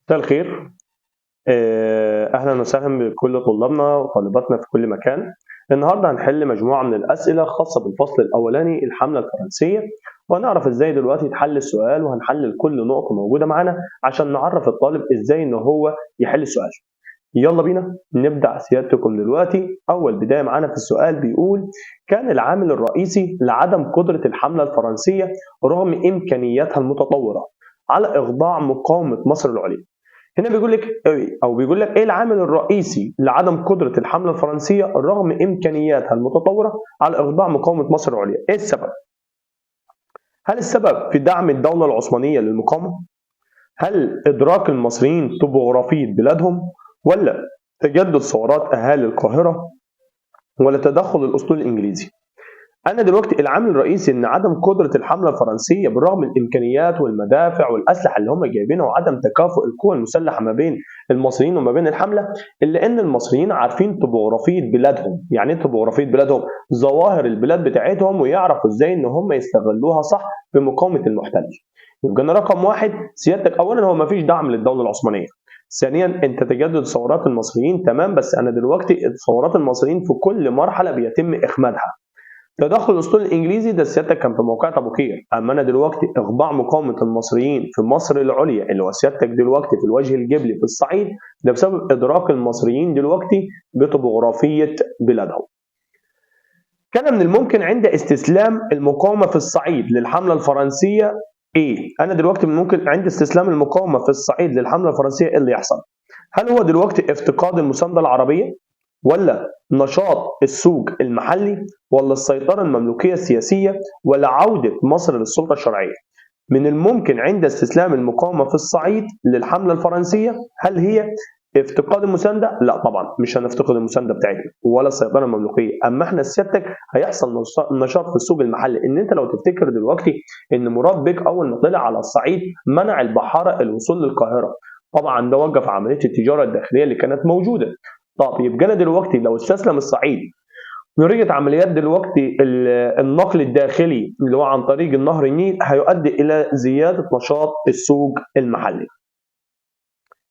مساء الخير. اهلا وسهلا بكل طلابنا وطالباتنا في كل مكان. النهارده هنحل مجموعة من الاسئلة خاصة بالفصل الاولاني الحملة الفرنسية، وهنعرف ازاي دلوقتي تحل السؤال، وهنحلل كل نقطة موجودة معانا عشان نعرف الطالب ازاي ان هو يحل السؤال. يلا بينا نبدا سيادتكم دلوقتي. اول بداية معانا في السؤال بيقول: كان العامل الرئيسي لعدم قدره الحملة الفرنسية رغم امكانياتها المتطورة على اخضاع مقاومة مصر العليا. هنا بيقول لك ايه، او بيقول لك ايه العامل الرئيسي لعدم قدره الحملة الفرنسية رغم امكانياتها المتطورة على اخضاع مقاومة مصر العليا؟ ايه السبب؟ هل السبب في دعم الدولة العثمانية للمقاومة؟ هل ادراك المصريين طبوغرافيه بلادهم؟ ولا تجدد ثورات اهالي القاهرة؟ ولا تدخل الاسطول الانجليزي؟ انا دلوقتي العامل الرئيسي ان عدم قدره الحملة الفرنسية بالرغم من الامكانيات والمدافع والاسلحة اللي هم جايبينها وعدم تكافؤ القوى المسلحة ما بين المصريين وما بين الحملة، الا ان المصريين عارفين طبوغرافيه بلادهم. يعني ايه طبوغرافيه بلادهم؟ ظواهر البلاد بتاعتهم، ويعرفوا ازاي ان هم يستغلوها صح في مقاومة المحتل. يبقى انا رقم واحد سيادتك، اولا هو ما فيش دعم للدولة العثمانية. ثانيا انت تجدد ثورات المصريين، تمام، بس انا دلوقتي ثورات المصريين في كل مرحلة بيتم اخمادها. تدخل الاسطول الانجليزي ده سيادتك كان في موقعة ابو قير، اما انا دلوقتي اخضاع مقاومة المصريين في مصر العليا اللي هو سيادتك دلوقتي في الوجه الجبلي في الصعيد، ده بسبب ادراك المصريين دلوقتي بطبوغرافيه بلادهم. كان من الممكن عند استسلام المقاومة في الصعيد للحملة الفرنسية ايه؟ انا دلوقتي ممكن عند استسلام المقاومة في الصعيد للحملة الفرنسية ايه اللي يحصل؟ هل هو دلوقتي افتقاد المساندة العربية؟ ولا نشاط السوق المحلي؟ ولا السيطرة المملوكية السياسية؟ ولا عودة مصر للسلطة الشرعية؟ من الممكن عند استسلام المقاومة في الصعيد للحملة الفرنسية هل هي افتقاد المساندة؟ لا طبعا مش هنفتقد المساندة بتاعتنا ولا السيطرة المملوكية، اما احنا سيادتك هيحصل نشاط في السوق المحلي. ان انت لو تفتكر دلوقتي ان مراد بيك اول ما طلع على الصعيد منع البحارة الوصول للقاهرة، طبعا ده وقف عملية التجارة الداخلية اللي كانت موجودة. طب يبقى انا دلوقتي لو استسلم الصعيد نريد عمليات دلوقتي النقل الداخلي اللي هو عن طريق النهر النيل هيؤدي الى زيادة نشاط السوق المحلي.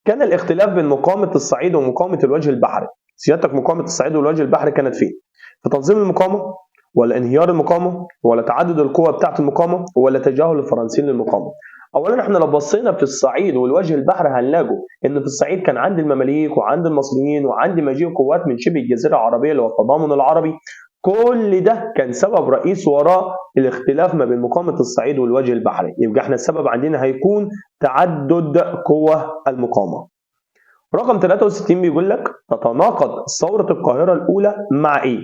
كان الاختلاف بين مقاومة الصعيد ومقاومة الوجه البحري. سيادتك مقاومة الصعيد والوجه البحري كانت فين؟ في تنظيم المقاومة؟ ولا انهيار المقاومة؟ ولا تعدد القوى بتاعه المقاومة؟ ولا تجاهل الفرنسيين للمقاومة؟ اولا احنا لو بصينا في الصعيد والوجه البحري هنلاقوا ان في الصعيد كان عند المماليك وعند المصريين وعند مجيء قوات من شبه الجزيرة العربية اللي هو التضامن العربي. كل ده كان سبب رئيس وراء الاختلاف ما بين مقاومة الصعيد والوجه البحري. يبقى احنا السبب عندنا هيكون تعدد قوى المقاومة. رقم 63 بيقول لك: تتناقض ثورة القاهرة الاولى مع ايه؟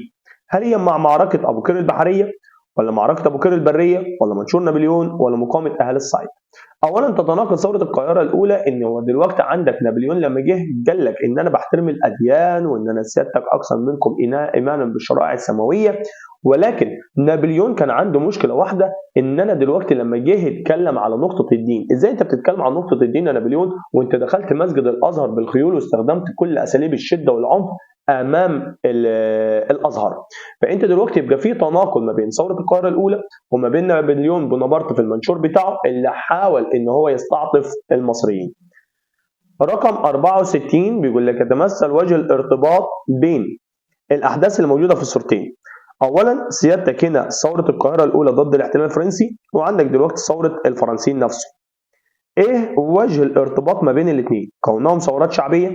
هل هي مع معركة ابو قير البحرية؟ ولا معركة ابو قير البرية؟ ولا منشور نابليون؟ ولا مقاومة اهالي الصعيد؟ اولا تتناقض ثورة القاهرة الاولى ان هو دلوقتي عندك نابليون لما جه قال لك ان انا بحترم الاديان وان انا سيادتك اكثر منكم ايمانا بالشرائع السماوية، ولكن نابليون كان عنده مشكلة واحدة ان انا دلوقتي لما جه يتكلم على نقطة الدين، ازاي انت بتتكلم عن نقطة الدين يا نابليون وانت دخلت مسجد الازهر بالخيول واستخدمت كل اساليب الشدة والعنف امام الازهر؟ فانت دلوقتي يبقى في تناقض ما بين ثورة القاهرة الاولى وما بين نابليون بونابرت في المنشور بتاعه اللي حاول ان هو يستعطف المصريين. رقم 64 بيقول لك: يتمثل وجه الارتباط بين الاحداث اللي موجودة في الصورتين. اولا سيادتك هنا ثورة القاهرة الاولى ضد الاحتلال الفرنسي، وعندك دلوقتي ثورة الفرنسيين نفسه. ايه وجه الارتباط ما بين الاثنين؟ كونهم ثورات شعبية،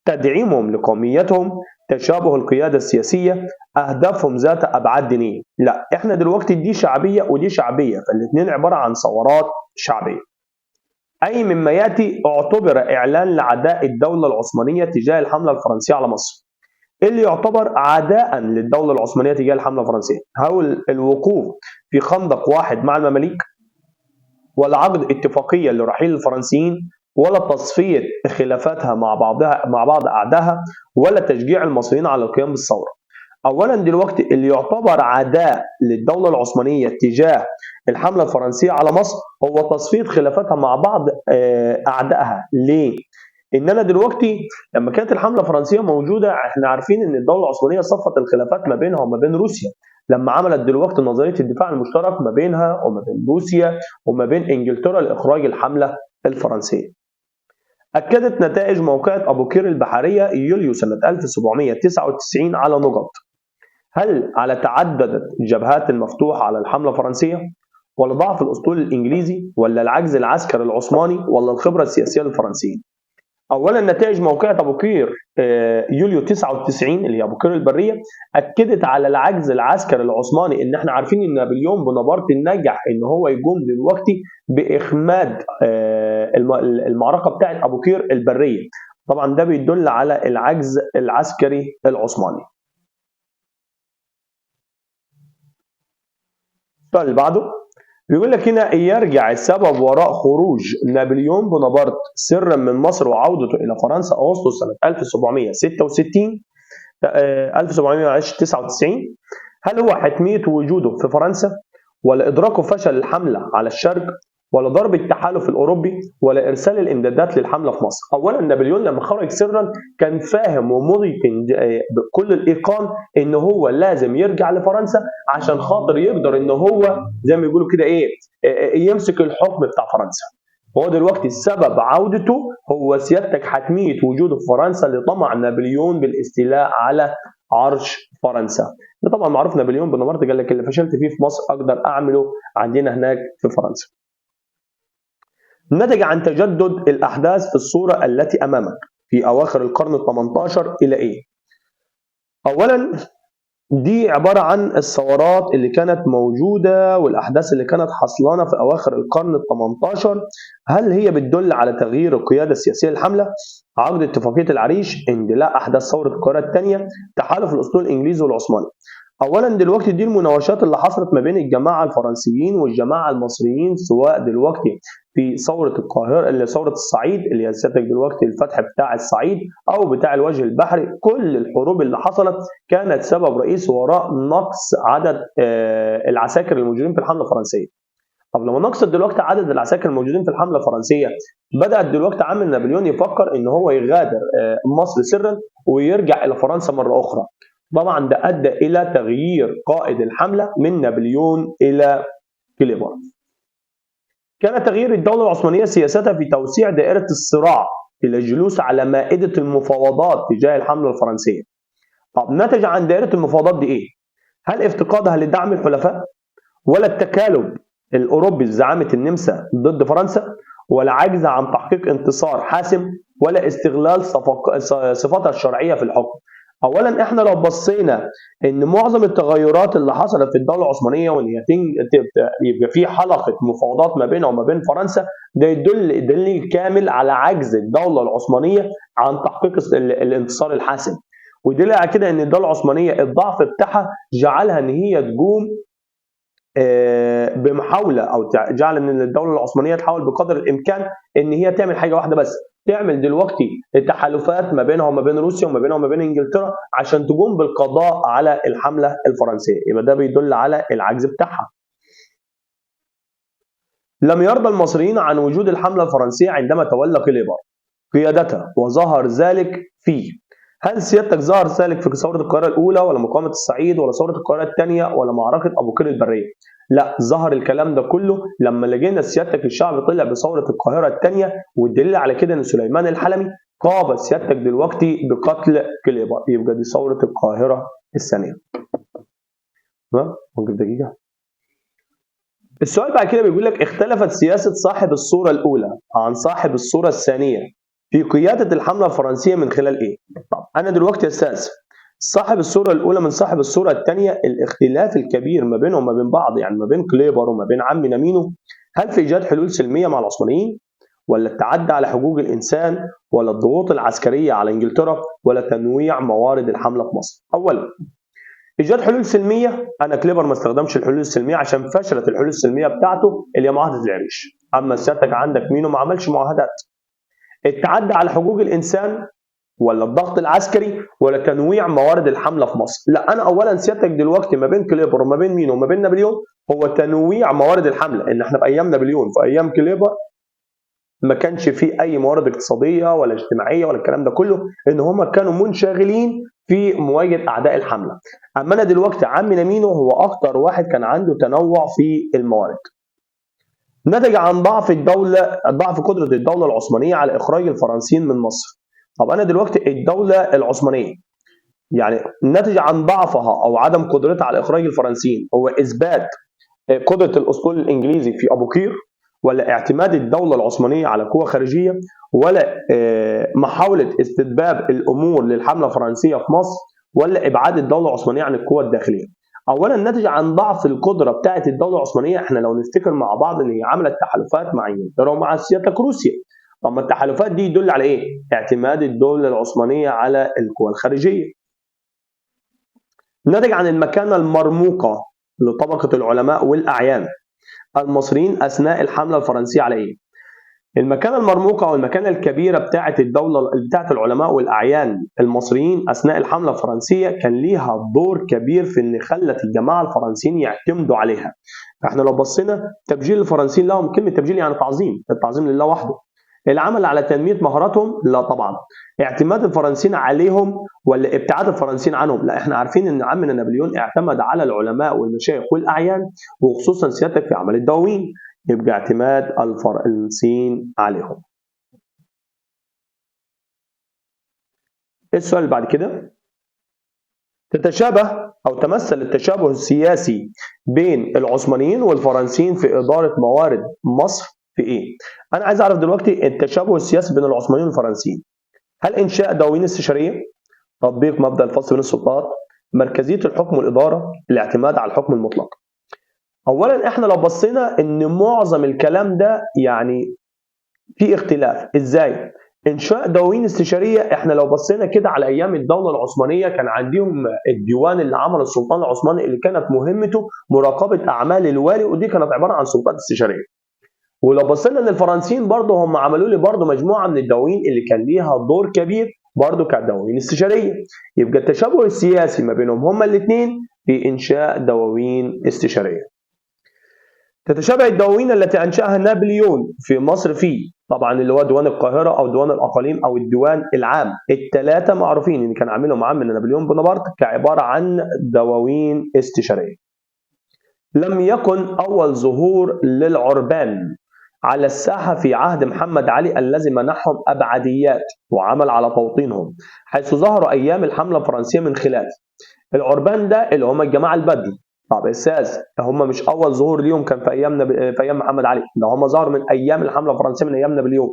تدعيمهم لقوميتهم، تشابه القيادة السياسية، أهدافهم ذات أبعاد دينية. لا احنا دلوقتي دي شعبية ودي شعبية، فالاثنين عبارة عن ثورات شعبية. أي مما يأتي اعتبر إعلان لعداء الدولة العثمانية تجاه الحملة الفرنسية على مصر؟ اللي يعتبر عداء للدولة العثمانية تجاه الحملة الفرنسية هل الوقوف في خندق واحد مع المماليك؟ ولا عقد اتفاقية لرحيل الفرنسيين؟ ولا تصفية خلافاتها مع بعض أعدائها؟ ولا تشجيع المصريين على القيام بالثورة؟ أولا دلوقتي اللي يعتبر عداء للدولة العثمانية تجاه الحملة الفرنسية على مصر هو تصفية خلافاتها مع بعض أعدائها. ليه؟ إن أنا دلوقتي لما كانت الحملة الفرنسية موجودة احنا عارفين إن الدولة العثمانية صفت الخلافات ما بينها وما بين روسيا، لما عملت دلوقتي نظرية الدفاع المشترك ما بينها وما بين روسيا وما بين إنجلترا لإخراج الحملة الفرنسية. أكدت نتائج موقعة أبو قير البحرية يوليو سنة 1799 على نقط. هل على تعددت الجبهات المفتوحة على الحملة الفرنسية، ولا ضعف الأسطول الإنجليزي، ولا العجز العسكري العثماني، ولا الخبرة السياسية للفرنسيين؟ أولا نتائج موقعة أبو قير يوليو 99 اللي هي أبو قير البرية أكدت على العجز العسكري العثماني. إن احنا عارفين إن نابليون بونابرت نجح إن هو يقوم دلوقتي بإخماد المعركة بتاعة أبو قير البرية. طبعا ده بيدل على العجز العسكري العثماني. السؤال اللي بعده بيقول لك هنا يرجع السبب وراء خروج نابليون بونابرت سرا من مصر وعودته الى فرنسا اغسطس سنة 1766 1799. هل هو حتمية وجوده في فرنسا، ولا ادراكه فشل الحملة على الشرق، ولا ضرب التحالف الاوروبي، ولا ارسال الامدادات للحملة في مصر؟ اولا نابليون لما خرج سرا كان فاهم ومدرك بكل الايقان ان هو لازم يرجع لفرنسا عشان خاطر يقدر ان هو زي ما بيقولوا كده ايه يمسك الحكم بتاع فرنسا. هو دلوقتي السبب عودته هو سيادتك حتمية وجوده في فرنسا لطمع نابليون بالاستيلاء على عرش فرنسا. ده طبعا معروف نابليون بونابرت قال لك اللي فشلت فيه في مصر اقدر اعمله عندنا هناك في فرنسا. نتج عن تجدد الأحداث في الصورة التي أمامك في أواخر القرن ال18 إلى إيه؟ أولا دي عبارة عن الثورات اللي كانت موجودة والأحداث اللي كانت حصلانة في أواخر القرن ال18. هل هي بتدل على تغيير القيادة السياسية للحملة، عقد اتفاقية العريش، اندلاع أحداث ثورة القاهرة الثانية، تحالف الأسطول الإنجليزي والعثماني؟ اولا دلوقتي دي المناوشات اللي حصلت ما بين الجماعة الفرنسيين والجماعة المصريين، سواء دلوقتي في ثورة القاهرة اللي ثورة الصعيد اللي هي سيادتك دلوقتي الفتح بتاع الصعيد او بتاع الوجه البحري. كل الحروب اللي حصلت كانت سبب رئيسي وراء نقص عدد العساكر الموجودين في الحملة الفرنسية. طب لما نقصت دلوقتي عدد العساكر الموجودين في الحملة الفرنسية، بدات دلوقتي عم نابليون يفكر ان هو يغادر مصر سرا ويرجع الى فرنسا مرة اخرى. طبعا ده ادى الى تغيير قائد الحملة من نابليون الى كليبر. كان تغيير الدولة العثمانية سياستها في توسيع دائرة الصراع الى الجلوس على مائدة المفاوضات تجاه الحملة الفرنسية. طب نتج عن دائرة المفاوضات دي ايه؟ هل افتقادها لدعم الحلفاء، ولا التكالب الاوروبي لزعامه النمسا ضد فرنسا، ولا عجز عن تحقيق انتصار حاسم، ولا استغلال صفاتها الشرعية في الحكم؟ اولا احنا لو بصينا ان معظم التغيرات اللي حصلت في الدولة العثمانية وان هي يبقى في حلقة مفاوضات ما بينها وما بين فرنسا، ده يدل دليل كامل على عجز الدولة العثمانية عن تحقيق الانتصار الحاسم. ودليل على كده ان الدولة العثمانية الضعف بتاعها جعلها ان هي تقوم بمحاولة او جعل ان الدولة العثمانية تحاول بقدر الامكان ان هي تعمل حاجة واحدة بس، تعمل دلوقتي تحالفات ما بينها وما بين روسيا وما بينها وما بين انجلترا عشان تقوم بالقضاء على الحملة الفرنسية. يبقى ده بيدل على العجز بتاعها. لم يرضى المصريين عن وجود الحملة الفرنسية عندما تولى كليبر قيادتها، وظهر ذلك فيه. هل سيادتك ظهر ذلك في ثورة القاهرة الاولى، ولا مقاومة الصعيد، ولا ثورة القاهرة الثانية، ولا معركة ابو قير البرية؟ لا، ظهر الكلام ده كله لما لقينا سيادتك الشعب طلع بثورة القاهرة الثانية، والدليل على كده ان سليمان الحلمي قاب سيادتك دلوقتي بقتل كليبر. يبقى دي ثورة القاهرة الثانية. تمام، وقف دقيقة. السؤال بعد كده بيقول لك اختلفت سياسة صاحب الصورة الاولى عن صاحب الصورة الثانية في قيادة الحملة الفرنسية من خلال ايه؟ طب انا دلوقتي يا استاذ صاحب الصورة الاولى من صاحب الصورة الثانية، الاختلاف الكبير ما بينهم وما بين بعض، يعني ما بين كليبر وما بين عم نامينو، هل في ايجاد حلول سلمية مع العثمانيين، ولا التعدي على حقوق الانسان، ولا الضغوط العسكرية على انجلترا، ولا تنويع موارد الحملة في مصر؟ اولا ايجاد حلول سلمية، انا كليبر ما استخدمش الحلول السلمية عشان فشلت الحلول السلمية بتاعته اللي هي معاهدة العريش. اما سيادتك عندك مينو ما عملش معاهدات. التعدي على حقوق الانسان، ولا الضغط العسكري، ولا تنويع موارد الحملة في مصر؟ لا، انا اولا سيادتك دلوقتي ما بين كليبر وما بين مينو وما بين نابليون هو تنويع موارد الحملة. ان احنا في ايام نابليون في ايام كليبر ما كانش في اي موارد اقتصادية ولا اجتماعية ولا الكلام ده كله، ان هم كانوا منشغلين في مواجهة اعداء الحملة. اما انا دلوقتي عم نامينو هو اكتر واحد كان عنده تنوع في الموارد. نتج عن ضعف الدولة، ضعف قدرة الدولة العثمانية على إخراج الفرنسيين من مصر. طب أنا دلوقتي الدولة العثمانية يعني نتج عن ضعفها أو عدم قدرتها على إخراج الفرنسيين هو إثبات قدرة الأسطول الإنجليزي في أبوقير، ولا اعتماد الدولة العثمانية على قوة خارجية، ولا محاولة استتباب الأمور للحملة الفرنسية في مصر، ولا إبعاد الدولة العثمانية عن القوى الداخلية. أولا نتج عن ضعف القدرة بتاعة الدولة العثمانية. احنا لو نفتكر مع بعض إن هي عملت تحالفات مع إنجلترا ومع سيادة روسيا. طب ما التحالفات دي يدل على إيه؟ اعتماد الدولة العثمانية على القوى الخارجية. نتج عن المكانة المرموقة لطبقة العلماء والأعيان المصريين أثناء الحملة الفرنسية على إيه؟ المكانة المرموقة أو المكانة الكبيرة بتاعة الدولة بتاعة العلماء والأعيان المصريين أثناء الحملة الفرنسية كان ليها دور كبير في إن خلت الجماعة الفرنسيين يعتمدوا عليها. فإحنا لو بصينا تبجيل الفرنسيين لهم، كلمة تبجيل يعني تعظيم، التعظيم لله وحده. العمل على تنمية مهاراتهم؟ لا طبعا. اعتماد الفرنسيين عليهم ولا ابتعاد الفرنسيين عنهم؟ لا، احنا عارفين ان عمنا نابليون اعتمد على العلماء والمشايخ والاعيان، وخصوصا سيادتك في عمل الدواوين، يبقى اعتماد الفرنسيين عليهم. السؤال اللي بعد كده، تتشابه او تمثل التشابه السياسي بين العثمانيين والفرنسيين في ادارة موارد مصر في ايه؟ انا عايز اعرف دلوقتي التشابه السياسي بين العثمانيين والفرنسيين. هل انشاء دواوين استشارية؟ تطبيق مبدا الفصل بين السلطات؟ مركزية الحكم والادارة؟ الاعتماد على الحكم المطلق؟ اولا احنا لو بصينا ان معظم الكلام ده يعني في اختلاف. ازاي؟ انشاء دواوين استشارية، احنا لو بصينا كده على ايام الدولة العثمانية كان عندهم الديوان اللي عمله السلطان العثماني اللي كانت مهمته مراقبة اعمال الوالي، ودي كانت عبارة عن سلطات استشارية. ولو بصينا ان الفرنسيين برضه هم عملوا لي برضه مجموعة من الدواوين اللي كان ليها دور كبير برضه كدواوين استشارية. يبقى التشابه السياسي ما بينهم هما الاثنين في انشاء دواوين استشارية. تتشابه الدواوين التي انشاها نابليون في مصر في طبعا اللي هو ديوان القاهرة او ديوان الاقاليم او الديوان العام، الثلاثة معروفين ان كان عاملهم عمنا نابليون بونابرت كعباره عن دواوين استشارية. لم يكن اول ظهور للعربان على الساحة في عهد محمد علي الذي منحهم أبعديات وعمل على توطينهم، حيث ظهروا أيام الحملة الفرنسية من خلال العربان ده اللي هم الجماعة البدو. طب أستاذ هم مش أول ظهور ليهم كان في أيام في أيام محمد علي، ده هم ظهروا من أيام الحملة الفرنسية من أيام نابليون.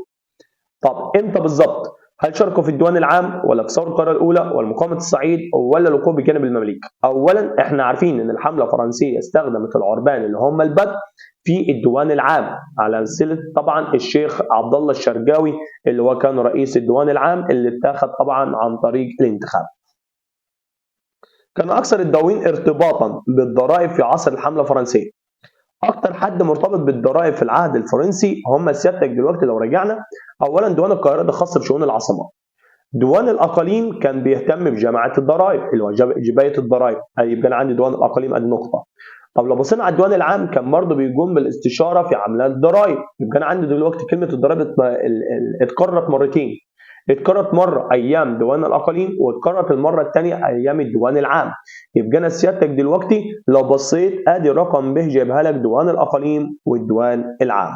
طب إمتى بالظبط؟ هل شاركوا في الديوان العام ولا في ثورة القاهرة الأولى ولا مقاومة الصعيد ولا الوقوف بجانب المماليك؟ أولا احنا عارفين إن الحملة الفرنسية استخدمت العربان اللي هم البدو في الديوان العام على سلسلة طبعا الشيخ عبد الله الشرقاوي اللي هو كان رئيس الديوان العام اللي اتاخد طبعا عن طريق الانتخاب. كان أكثر الدواوين ارتباطا بالضرائب في عصر الحملة الفرنسية. أكتر حد مرتبط بالضرائب في العهد الفرنسي هم سيادتك دلوقتي لو رجعنا، أولا ديوان القاهرة ده خاص بشؤون العاصمة. ديوان الأقاليم كان بيهتم بجماعة الضرائب اللي هو جباية الضرائب، يبقى أنا عندي ديوان الأقاليم أدي نقطة. طب لو بصينا على الديوان العام كان برضه بيقوم بالاستشارة في عمليات الضرائب، يبقى أنا عندي دلوقتي كلمة الضرائب اتكررت مرتين، اتكررت مرة أيام ديوان الأقاليم واتكررت المرة الثانية أيام الديوان العام. يبقى أنا سيادتك دلوقتي لو بصيت أدي رقم ب جايبها لك ديوان الأقاليم والديوان العام.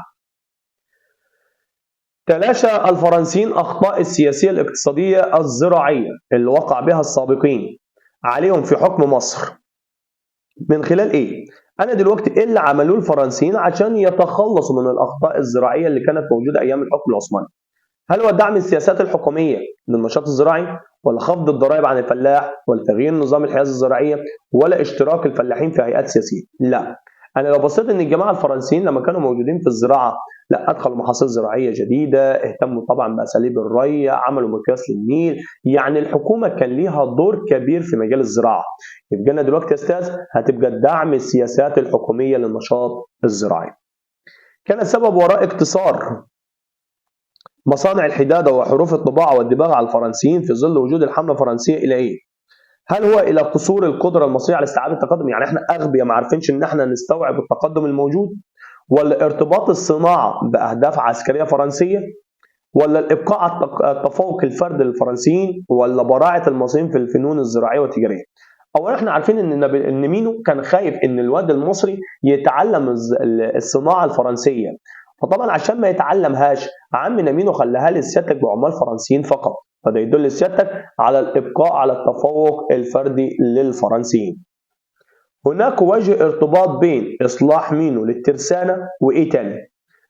تلاشى الفرنسيين أخطاء السياسية الاقتصادية الزراعية اللي وقع بها السابقين عليهم في حكم مصر من خلال إيه؟ أنا دلوقتي إيه اللي عملوه الفرنسيين عشان يتخلصوا من الأخطاء الزراعية اللي كانت موجودة أيام الحكم العثماني؟ هل هو دعم السياسات الحكومية للنشاط الزراعي، ولا خفض الضرائب عن الفلاح، ولا تغيير نظام الحيازة الزراعية، ولا اشتراك الفلاحين في هيئات سياسية؟ لا، أنا لو بصيت إن الجماعة الفرنسيين لما كانوا موجودين في الزراعة لا أدخلوا محاصيل زراعية جديدة، اهتموا طبعا بأساليب الري، عملوا مقياس للنيل، يعني الحكومة كان ليها دور كبير في مجال الزراعة. يبقى لنا دلوقتي يا أستاذ هتبقى دعم السياسات الحكومية للنشاط الزراعي. كان السبب وراء اقتصار مصانع الحدادة وحروف الطباعة والدباغة على الفرنسيين في ظل وجود الحملة الفرنسية إلى إيه؟ هل هو إلى قصور القدرة المصرية على استيعاب التقدم؟ يعني إحنا أغبياء ما عارفينش إن إحنا نستوعب التقدم الموجود؟ ولا ارتباط الصناعة بأهداف عسكرية فرنسية؟ ولا الإبقاء على التفوق الفردي للفرنسيين؟ ولا براعة المصريين في الفنون الزراعية والتجارية؟ اولا احنا عارفين ان مينو كان خايف ان الواد المصري يتعلم الصناعة الفرنسية، فطبعا عشان ما يتعلمهاش عمنا مينو خلاها لسيادتك بعمال فرنسيين فقط، فده يدل سيادتك على الابقاء على التفوق الفردي للفرنسيين. هناك وجه ارتباط بين اصلاح مينو للترسانه وايه تاني؟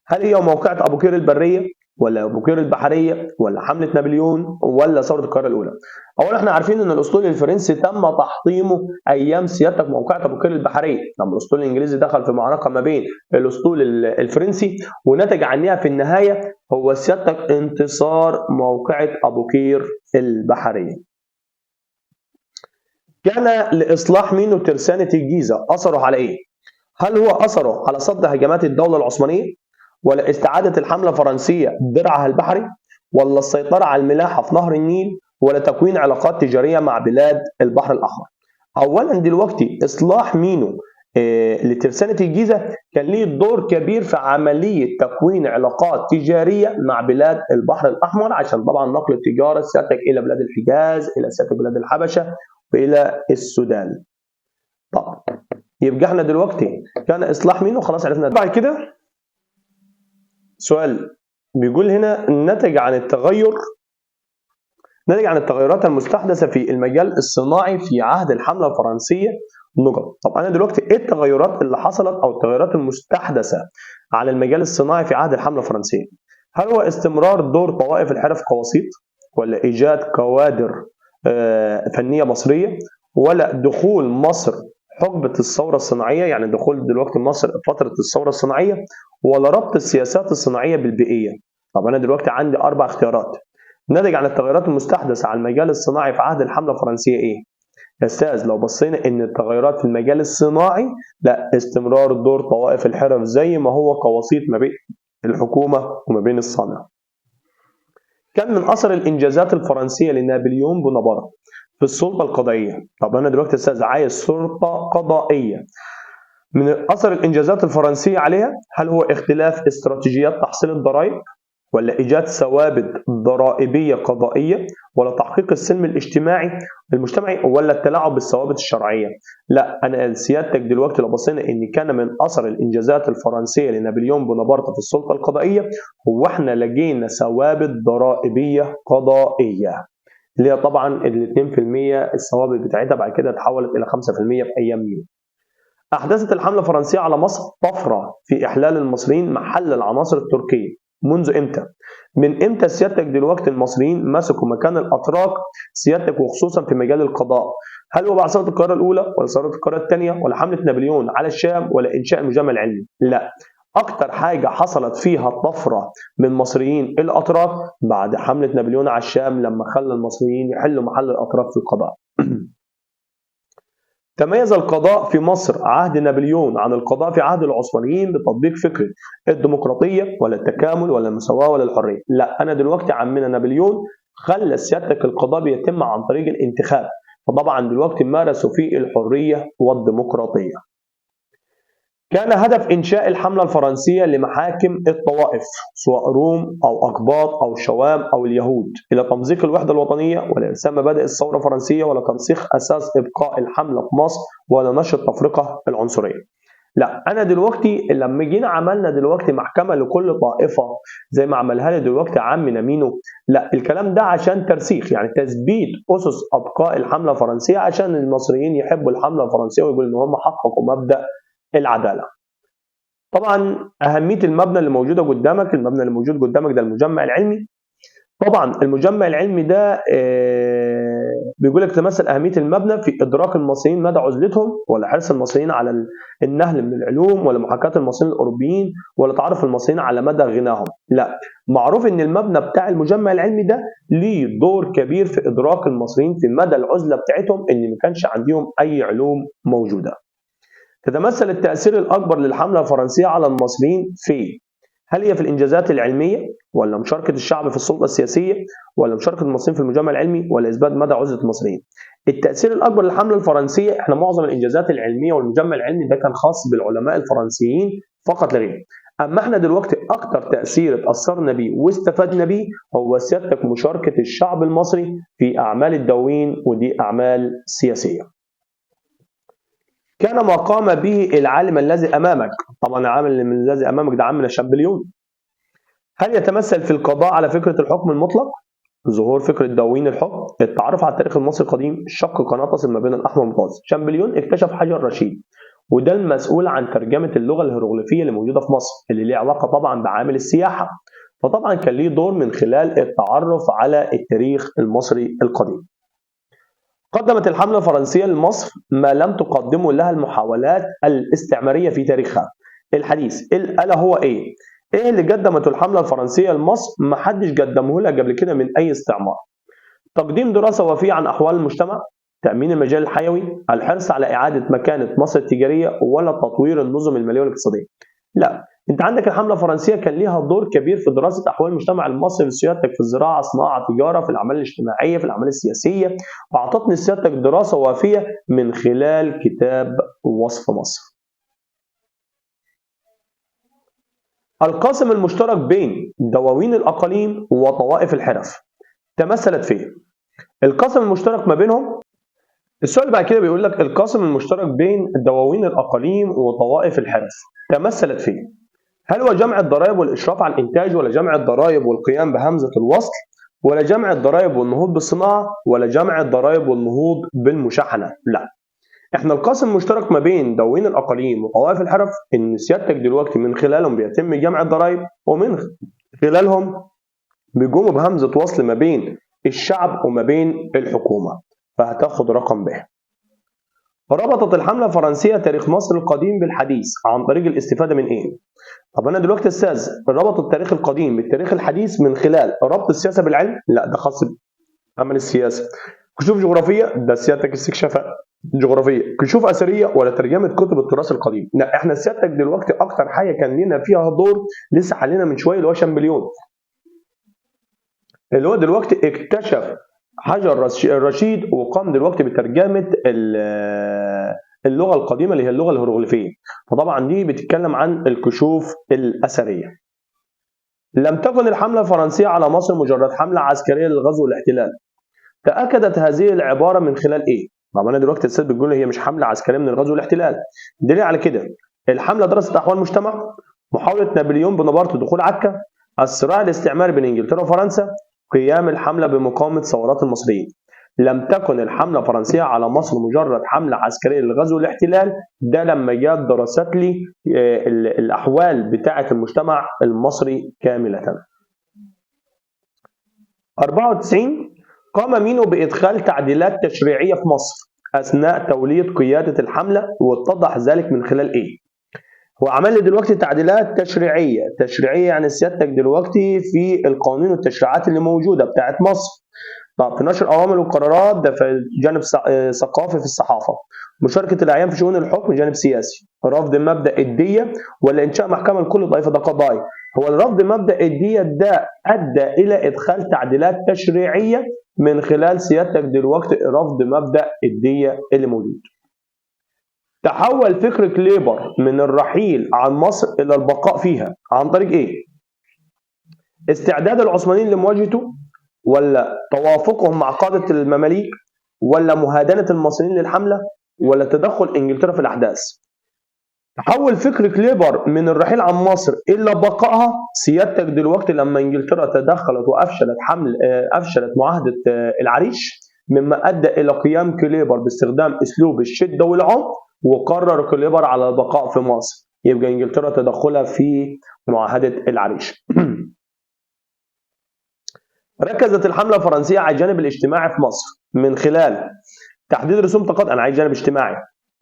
هل هي موقعة ابو قير البرية ولا ابو قير البحرية ولا حمله نابليون ولا ثورة القاهرة الاولى؟ اولا احنا عارفين ان الاسطول الفرنسي تم تحطيمه ايام سيادتك موقعة ابو قير البحرية، لما الاسطول الانجليزي دخل في معركة ما بين الاسطول الفرنسي، ونتج عنها في النهاية هو سيادتك انتصار موقعة ابو قير البحرية. كان لاصلاح مينو ترسانه الجيزة اثره على ايه؟ هل هو اثره على صد هجمات الدولة العثمانية؟ ولا استعادة الحملة الفرنسية درعها البحري؟ ولا السيطرة على الملاحة في نهر النيل؟ ولا تكوين علاقات تجارية مع بلاد البحر الأحمر؟ أولا دلوقتي إصلاح مينو لترسانة الجيزة كان ليه دور كبير في عملية تكوين علاقات تجارية مع بلاد البحر الأحمر، عشان طبعا نقل التجارة سيادتك إلى بلاد الحجاز، إلى سيادتك بلاد الحبشة، وإلى السودان. طب يبقى احنا دلوقتي كان إصلاح مينو خلاص عرفنا. بعد كده سؤال بيقول هنا نتج عن التغيرات المستحدثة في المجال الصناعي في عهد الحملة الفرنسية نقط. طب أنا دلوقتي إيه التغيرات اللي حصلت أو التغيرات المستحدثة على المجال الصناعي في عهد الحملة الفرنسية؟ هل هو استمرار دور طوائف الحرف كوسيط، ولا إيجاد كوادر فنية مصرية، ولا دخول مصر حقبة الثورة الصناعية، يعني دخول دلوقتي مصر فترة الثورة الصناعية، ولا ربط السياسات الصناعية بالبيئية؟ طب أنا دلوقتي عندي 4 اختيارات. نتج عن التغيرات المستحدثة على المجال الصناعي في عهد الحملة الفرنسية إيه؟ يا أستاذ لو بصينا إن التغيرات في المجال الصناعي، لا، استمرار دور طوائف الحرف زي ما هو كوسيط ما بين الحكومة وما بين الصانع. كان من أثر الإنجازات الفرنسية لنابليون بونابرت في السلطة القضائية. طب أنا دلوقتي يا أستاذ عايز سلطة قضائية. من أثر الإنجازات الفرنسية عليها هل هو اختلاف استراتيجيات تحصيل الضرائب، ولا إيجاد ثوابت ضرائبية قضائية، ولا تحقيق السلم الاجتماعي المجتمعي، ولا التلاعب بالثوابت الشرعية؟ لا، أنا سيادتك دلوقتي لو بصينا إن كان من أثر الإنجازات الفرنسية لنابليون بونابرت في السلطة القضائية هو إحنا لقينا ثوابت ضرائبية قضائية، اللي هي طبعا ال 2% الثوابت بتاعتها بعد كده اتحولت إلى 5% في أيام مين. أحدثت الحملة الفرنسية على مصر طفرة في إحلال المصريين محل العناصر التركية. منذ امتى؟ من امتى سيادتك دلوقتي المصريين مسكوا مكان الاتراك سيادتك، وخصوصا في مجال القضاء؟ هل هو بعد ثورة القاهرة الاولى، ولا ثورة القاهرة الثانية، ولا حمله نابليون على الشام، ولا انشاء المجمع العلمي؟ لا، اكتر حاجة حصلت فيها الطفرة من مصريين الى اتراك بعد حمله نابليون على الشام، لما خلى المصريين يحلوا محل الاتراك في القضاء. تميز القضاء في مصر عهد نابليون عن القضاء في عهد العثمانيين بتطبيق فكرة الديمقراطية، ولا التكامل، ولا المساواة، ولا الحرية. لا، أنا دلوقتي عمنا نابليون خلى سيادتك القضاء بيتم عن طريق الانتخاب، فطبعا دلوقتي مارسوا فيه الحرية والديمقراطية. كان هدف إنشاء الحملة الفرنسية لمحاكم الطوائف سواء روم أو أقباط أو شوام أو اليهود إلى تمزيق الوحدة الوطنية، ولا إرسام مبادئ الثورة الفرنسية، ولا ترسيخ أساس إبقاء الحملة في مصر، ولا نشر التفرقة العنصرية. لا، أنا دلوقتي لما جينا عملنا دلوقتي محكمة لكل طائفة زي ما عملها لي دلوقتي عمنا مينو، لا، الكلام ده عشان ترسيخ، يعني تثبيت أسس إبقاء الحملة الفرنسية، عشان المصريين يحبوا الحملة الفرنسية ويقولوا إن هم حققوا مبدأ العدالة. طبعا أهمية المبنى اللي موجودة قدامك، المبنى اللي موجود قدامك ده المجمع العلمي. طبعا المجمع العلمي ده بيقول لك تمثل أهمية المبنى في إدراك المصريين مدى عزلتهم، ولا حرص المصريين على النهل من العلوم، ولا محاكاة المصريين الأوروبيين، ولا تعرف المصريين على مدى غناهم. لا، معروف إن المبنى بتاع المجمع العلمي ده ليه دور كبير في إدراك المصريين في مدى العزلة بتاعتهم، إن ما كانش عندهم أي علوم موجودة. تتمثل التأثير الأكبر للحملة الفرنسية على المصريين في، هل هي في الإنجازات العلمية، ولا مشاركة الشعب في السلطة السياسية، ولا مشاركة المصريين في المجمع العلمي، ولا إثبات مدى عزلة المصريين؟ التأثير الأكبر للحملة الفرنسية، إحنا معظم الإنجازات العلمية والمجمع العلمي ده كان خاص بالعلماء الفرنسيين فقط لا غير. أما إحنا دلوقتي أكتر تأثير اتأثرنا بيه واستفدنا بيه هو سيادتك مشاركة الشعب المصري في أعمال الدواوين، ودي أعمال سياسية. كان ما قام به العالم الذي أمامك، طبعا العالم الذي أمامك ده عمنا شامبليون، هل يتمثل في القضاء على فكرة الحكم المطلق؟ ظهور فكرة دواوين الحكم، التعرف على التاريخ المصري القديم، شق قناة تصل ما بين الأحمر والمتوسط. شامبليون اكتشف حجر رشيد، وده المسؤول عن ترجمة اللغة الهيروغليفية اللي موجودة في مصر، اللي ليه علاقة طبعا بعامل السياحة، فطبعا كان ليه دور من خلال التعرف على التاريخ المصري القديم. قدمت الحملة الفرنسية لمصر ما لم تقدمه لها المحاولات الاستعمارية في تاريخها الحديث، ألا هو إيه؟ إيه اللي قدمته الحملة الفرنسية لمصر ما حدش قدمه لها قبل كده من أي استعمار؟ تقديم دراسة وفية عن أحوال المجتمع، تأمين المجال الحيوي، الحرص على إعادة مكانة مصر التجارية، ولا تطوير النظم المالية والاقتصادية. لا، أنت عندك الحملة الفرنسية كان ليها دور كبير في دراسة أحوال المجتمع المصري في سيادتك في الزراعة، صناعة، تجارة، في الأعمال الاجتماعية، في الأعمال السياسية، وأعطتني سيادتك دراسة وافية من خلال كتاب وصف مصر. القاسم المشترك بين دواوين الأقاليم وطوائف الحرف تمثلت فيه. القاسم المشترك ما بينهم، السؤال بعد كده بيقول لك القاسم المشترك بين دواوين الأقاليم وطوائف الحرف تمثلت فيه. هل هو جمع الضرائب والإشراف على الإنتاج، ولا جمع الضرائب والقيام بهمزة الوصل، ولا جمع الضرائب والنهوض بالصناعة، ولا جمع الضرائب والنهوض بالمشاحنة؟ لا، احنا القاسم المشترك ما بين دواوين الأقاليم وطوائف الحرف إن سيادتك دلوقتي من خلالهم بيتم جمع الضرائب، ومن خلالهم بيقوموا بهمزة وصل ما بين الشعب وما بين الحكومة، فهتاخد رقم ب. ربطت الحملة الفرنسية تاريخ مصر القديم بالحديث عن طريق الاستفادة من ايه؟ طب انا دلوقتي استاذ ربط التاريخ القديم بالتاريخ الحديث من خلال ربط السياسة بالعلم؟ لا، ده خاص بعمل السياسة. كشوف جغرافية، ده سيادتك استكشافات جغرافية. كشوف أثرية، ولا ترجمة كتب التراث القديم؟ لا، احنا سيادتك دلوقتي اكتر حاجة كان لنا فيها دور لسه حلينا من شوية اللي هو شامبليون، اللي هو دلوقتي اكتشف حجر الرشيد وقام دلوقتي بترجمة اللغة القديمة اللي هي اللغة الهيروغليفية، فطبعا دي بتتكلم عن الكشوف الأثرية. لم تكن الحملة الفرنسية على مصر مجرد حملة عسكرية للغزو والاحتلال. تأكدت هذه العبارة من خلال إيه؟ طب أنا دلوقتي الست بتقول هي مش حملة عسكرية من الغزو والاحتلال. دليل على كده الحملة درست أحوال المجتمع، محاولة نابليون بونابرت دخول عكا، الصراع الاستعماري بين إنجلترا وفرنسا، قيام الحملة بمقاومة ثورات المصريين. لم تكن الحملة الفرنسية على مصر مجرد حملة عسكرية للغزو والاحتلال، ده لما جت درست لي الأحوال بتاعة المجتمع المصري كاملة. 94 قام مينو بإدخال تعديلات تشريعية في مصر أثناء تولية قيادة الحملة، واتضح ذلك من خلال إيه؟ هو عمل لي دلوقتي تعديلات تشريعية، تشريعية يعني سيادتك دلوقتي في القوانين والتشريعات اللي موجودة بتاعت مصر. طب في نشر أوامر والقرارات، ده في جانب ثقافي في الصحافة، مشاركة الأعيان في شؤون الحكم جانب سياسي، رفض مبدأ الدية، ولا إنشاء محكمة لكل طائفة، ده قضائي. هو الرفض مبدأ الدية ده أدى إلى إدخال تعديلات تشريعية من خلال سيادتك دلوقتي رفض مبدأ الدية اللي موجود. تحول فكر كليبر من الرحيل عن مصر إلى البقاء فيها عن طريق إيه؟ استعداد العثمانيين لمواجهته، ولا توافقهم مع قادة المماليك، ولا مهادنة المصريين للحملة، ولا تدخل إنجلترا في الأحداث؟ تحول فكر كليبر من الرحيل عن مصر إلى بقائها سيادتك دلوقتي لما إنجلترا تدخلت وأفشلت حمل أفشلت معاهدة العريش، مما أدى إلى قيام كليبر باستخدام أسلوب الشدة والعنف، وقرر كليبر على البقاء في مصر. يبقى إنجلترا تدخلها في معاهدة العريش. ركزت الحملة الفرنسية على الجانب الاجتماعي في مصر من خلال تحديد رسوم تقاضي، أنا عايز جانب اجتماعي،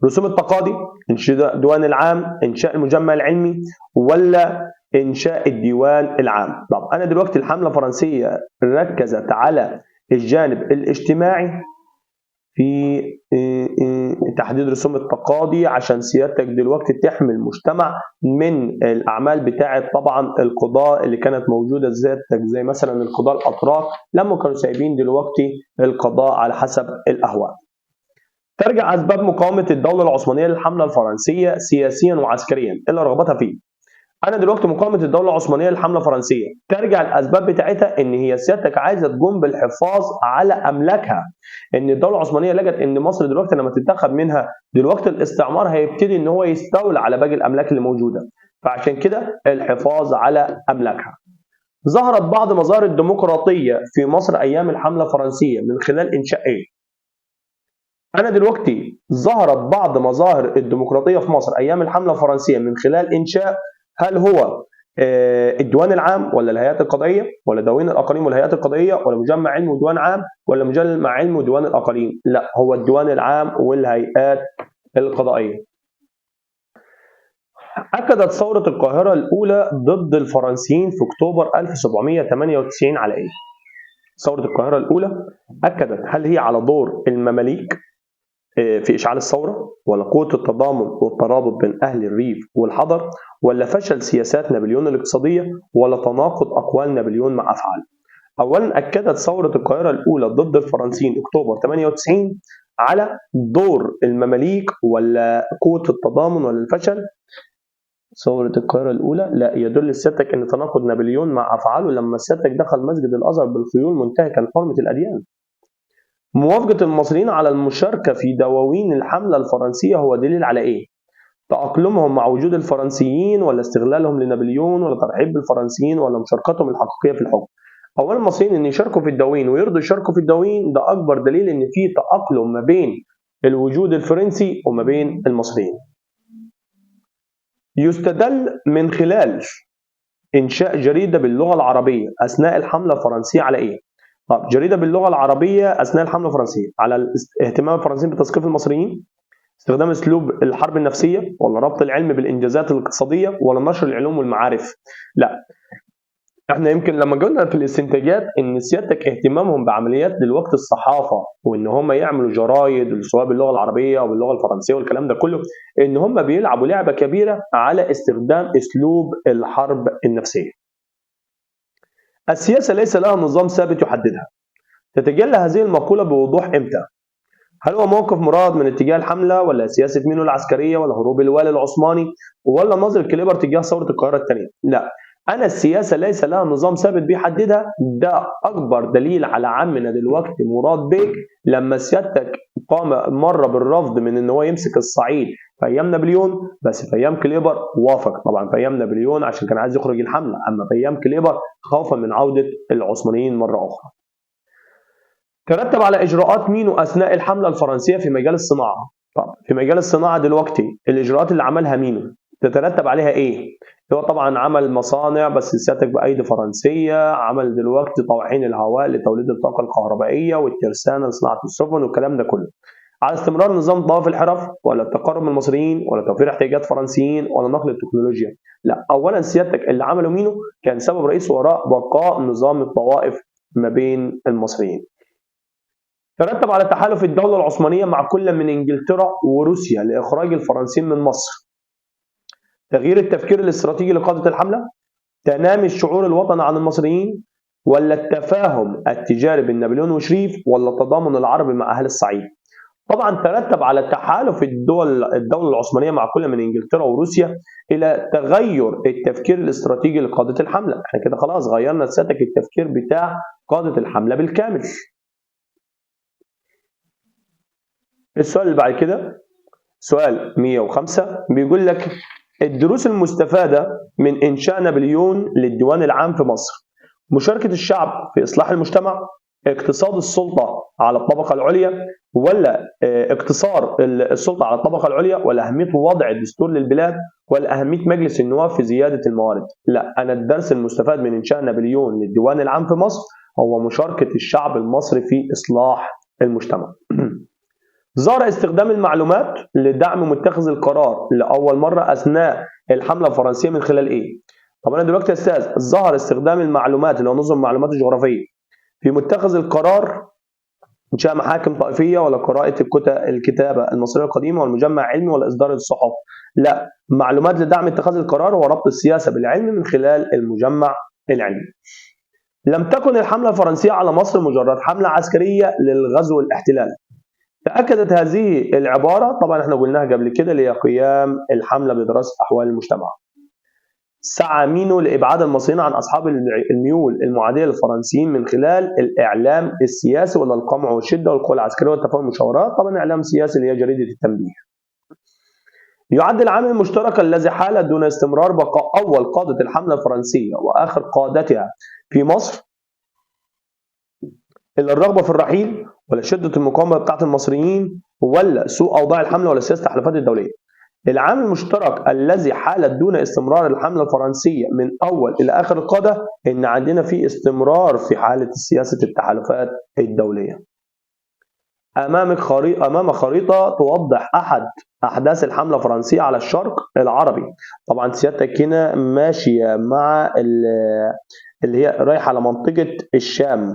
رسوم التقاضي، إنشاء الديوان العام، إنشاء المجمع العلمي، ولا إنشاء الديوان العام. طب أنا دلوقتي الحملة الفرنسية ركزت على الجانب الاجتماعي في تحديد رسوم التقاضي عشان سيادتك دلوقتي تحمي المجتمع من الأعمال بتاعة طبعا القضاء اللي كانت موجودة سيادتك، زي مثلا القضاء الأتراك لما كانوا سايبين دلوقتي القضاء على حسب الأهواء. ترجع أسباب مقاومة الدولة العثمانية للحملة الفرنسية سياسيا وعسكريا إلى رغبتها فيه انا دلوقتي مقاومة الدولة العثمانية للحملة الفرنسية ترجع الاسباب بتاعتها ان هي سيادتك عايزه تقوم بالحفاظ على املاكها. ان الدولة العثمانية لقت ان مصر دلوقتي لما تتاخد منها دلوقتي الاستعمار هيبتدي ان هو يستولى على باقي الاملاك اللي موجودة، فعشان كده الحفاظ على املاكها. ظهرت بعض مظاهر الديمقراطية في مصر ايام الحملة الفرنسية من خلال انشاء ايه؟ انا دلوقتي ظهرت بعض مظاهر الديمقراطية في مصر ايام الحملة الفرنسية من خلال انشاء، هل هو الديوان العام ولا الهيئات القضائية ولا دواوين الاقاليم والهيئات القضائية ولا مجمع علم وديوان عام ولا مجمع علم وديوان الاقاليم؟ لا، هو الديوان العام والهيئات القضائية. اكدت ثورة القاهرة الاولى ضد الفرنسيين في اكتوبر 1798 على ايه؟ ثورة القاهرة الاولى اكدت، هل هي على دور المماليك في إشعال الثورة، ولا قوة التضامن والترابط بين أهل الريف والحضر، ولا فشل سياسات نابليون الاقتصادية، ولا تناقض أقوال نابليون مع أفعاله؟ أولا أكدت ثورة القاهرة الأولى ضد الفرنسيين أكتوبر 98 على دور المماليك ولا قوة التضامن ولا الفشل؟ ثورة القاهرة الأولى لا يدل سيادتك أن تناقض نابليون مع أفعاله لما سيادتك دخل مسجد الأزهر بالخيول منتهكا حرمة الأديان. موافقة المصريين على المشاركة في دواوين الحملة الفرنسية هو دليل على إيه؟ تأقلمهم مع وجود الفرنسيين، ولا استغلالهم لنابليون، ولا ترحيب بالفرنسيين، ولا مشاركتهم الحقيقية في الحكم؟ أولا المصريين إن يشاركوا في الدواوين ويرضوا يشاركوا في الدواوين ده أكبر دليل إن في تأقلم ما بين الوجود الفرنسي وما بين المصريين. يستدل من خلال إنشاء جريدة باللغة العربية أثناء الحملة الفرنسية على إيه؟ طب جريدة باللغة العربية أثناء الحملة الفرنسية على اهتمام الفرنسيين بتثقيف المصريين، استخدام أسلوب الحرب النفسية، ولا ربط العلم بالإنجازات الاقتصادية، ولا نشر العلوم والمعارف؟ لا، احنا يمكن لما قلنا في الاستنتاجات ان سيادتك اهتمامهم بعمليات دلوقتي الصحافة وان هم يعملوا جرايد سواء باللغة العربية او باللغة الفرنسية والكلام ده كله، ان هم بيلعبوا لعبة كبيرة على استخدام اسلوب الحرب النفسية. السياسة ليس لها نظام ثابت يحددها. تتجلى هذه المقولة بوضوح امتى؟ هل هو موقف مراد من اتجاه الحملة، ولا سياسة مينو العسكرية، ولا هروب الوالي العثماني، ولا نظرة كليبر تجاه ثورة القاهرة الثانية؟ لا، أنا السياسة ليس لها نظام ثابت بيحددها، ده أكبر دليل على عمنا دلوقتي مراد بيك لما سيادتك قام مرة بالرفض من إن هو يمسك الصعيد في أيام نابليون، بس في أيام كليبر وافق. طبعا في أيام نابليون عشان كان عايز يخرج الحملة، أما في أيام كليبر خوفا من عودة العثمانيين مرة أخرى. ترتب على إجراءات مينو أثناء الحملة الفرنسية في مجال الصناعة. طب في مجال الصناعة دلوقتي الإجراءات اللي عملها مينو تترتب عليها إيه؟ هو طبعا عمل مصانع بس سيادتك بأيدي فرنسية، عمل دلوقتي طواحين الهواء لتوليد الطاقة الكهربائية والترسانة لصناعة السفن والكلام ده كله. على استمرار نظام طواف الحرف، ولا التقرب من المصريين، ولا توفير احتياجات فرنسيين، ولا نقل التكنولوجيا؟ لا، أولا سيادتك اللي عمله مينو كان سبب رئيسي وراء بقاء نظام الطوائف ما بين المصريين. ترتب على تحالف الدولة العثمانية مع كل من إنجلترا وروسيا لإخراج الفرنسيين من مصر. تغيير التفكير الاستراتيجي لقادة الحملة، تنامي الشعور الوطني عن المصريين، ولا التفاهم التجاري بين نابليون وشريف، ولا التضامن العربي مع أهل الصعيد؟ طبعا ترتب على تحالف الدولة العثمانية مع كل من إنجلترا وروسيا إلى تغير التفكير الاستراتيجي لقادة الحملة. احنا كده خلاص غيرنا سيادتك التفكير بتاع قادة الحملة بالكامل. السؤال اللي بعد كده سؤال 105 بيقول لك الدروس المستفادة من إنشاء نابليون للديوان العام في مصر: مشاركة الشعب في إصلاح المجتمع، اقتصاد السلطة على الطبقة العليا، ولا اقتصار السلطة على الطبقة العليا، ولا أهمية وضع الدستور للبلاد، ولا أهمية مجلس النواب في زيادة الموارد؟ لا، أنا الدرس المستفاد من إنشاء نابليون للديوان العام في مصر هو مشاركة الشعب المصري في إصلاح المجتمع. ظهر استخدام المعلومات لدعم متخذ القرار لأول مرة أثناء الحملة الفرنسية من خلال إيه؟ طب أنا دلوقتي يا أستاذ ظهر استخدام المعلومات اللي هو نظم المعلومات الجغرافية في متخذ القرار، إنشاء محاكم طائفية، ولا قراءة الكتابة المصرية القديمة، والمجمع علمي، ولا إصدار الصحف؟ لا، معلومات لدعم اتخاذ القرار وربط السياسة بالعلم من خلال المجمع العلمي. لم تكن الحملة الفرنسية على مصر مجرد حملة عسكرية للغزو والاحتلال. تأكدت هذه العبارة، طبعا احنا قلناها قبل كده، اللي هي قيام الحملة بدراسة أحوال المجتمع. سعى مينو لإبعاد المصريين عن أصحاب الميول المعادية للفرنسيين من خلال الإعلام السياسي ولا القمع والشدة والقوى العسكرية والتفاهم والمشاورات؟ طبعا إعلام سياسي اللي هي جريدة التنبيه. يعد العامل المشترك الذي حال دون استمرار بقاء أول قادة الحملة الفرنسية وآخر قادتها في مصر إلا الرغبة في الرحيل ولا شدة المقاومة بتاعت المصريين ولا سوء أوضاع الحملة ولا سياسة التحالفات الدولية. العامل المشترك الذي حالت دون استمرار الحملة الفرنسية من أول إلى آخر القادة إن عندنا في استمرار في حالة سياسة التحالفات الدولية. أمام خريطة توضح أحد أحداث الحملة الفرنسية على الشرق العربي. طبعا سيادتك هنا ماشية مع اللي هي رايحة على منطقة الشام،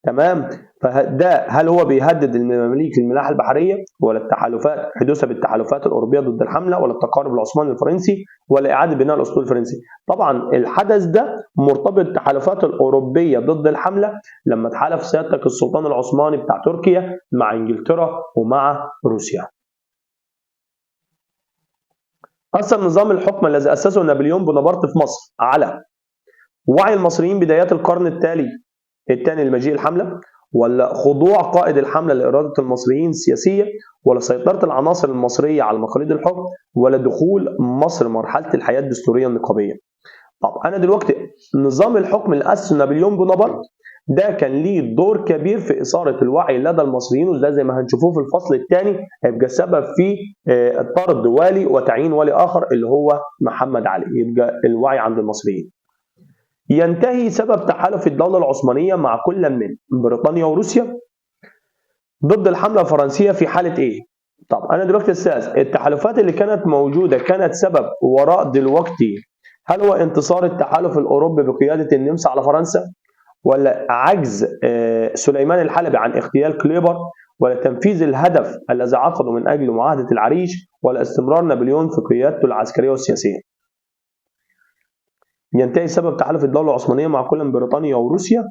تمام. فده هل هو بيهدد المماليك الملاحة البحرية ولا التحالفات حدوثها بالتحالفات الأوروبية ضد الحملة ولا التقارب العثماني الفرنسي ولا إعادة بناء الأسطول الفرنسي؟ طبعا الحدث ده مرتبط بالتحالفات الأوروبية ضد الحملة لما تحالف سيادتك السلطان العثماني بتاع تركيا مع إنجلترا ومع روسيا. أثر نظام الحكم الذي أسسه نابليون بونابرت في مصر على وعي المصريين بدايات القرن الثاني لمجيء الحملة، ولا خضوع قائد الحملة لإرادة المصريين السياسية، ولا سيطرة العناصر المصرية على مقاليد الحكم، ولا دخول مصر مرحلة الحياة الدستورية النقابية؟ طب أنا دلوقتي نظام الحكم اللي أسسه نابليون بونابرت ده كان ليه دور كبير في إثارة الوعي لدى المصريين، وده زي ما هنشوفوه في الفصل الثاني هيبقى سبب في طرد والي وتعيين والي آخر اللي هو محمد علي. يبقى الوعي عند المصريين. ينتهي سبب تحالف الدولة العثمانية مع كل من بريطانيا وروسيا ضد الحملة الفرنسية في حالة إيه؟ طب أنا دلوقتي أستاذ التحالفات اللي كانت موجودة كانت سبب وراء دلوقتي، هل هو انتصار التحالف الأوروبي بقيادة النمسا على فرنسا، ولا عجز سليمان الحلبي عن اغتيال كليبر، ولا تنفيذ الهدف الذي عقده من أجل معاهدة العريش، ولا استمرار نابليون في قيادته العسكرية والسياسية؟ ينتهي سبب تحالف الدولة العثمانية مع كل من بريطانيا وروسيا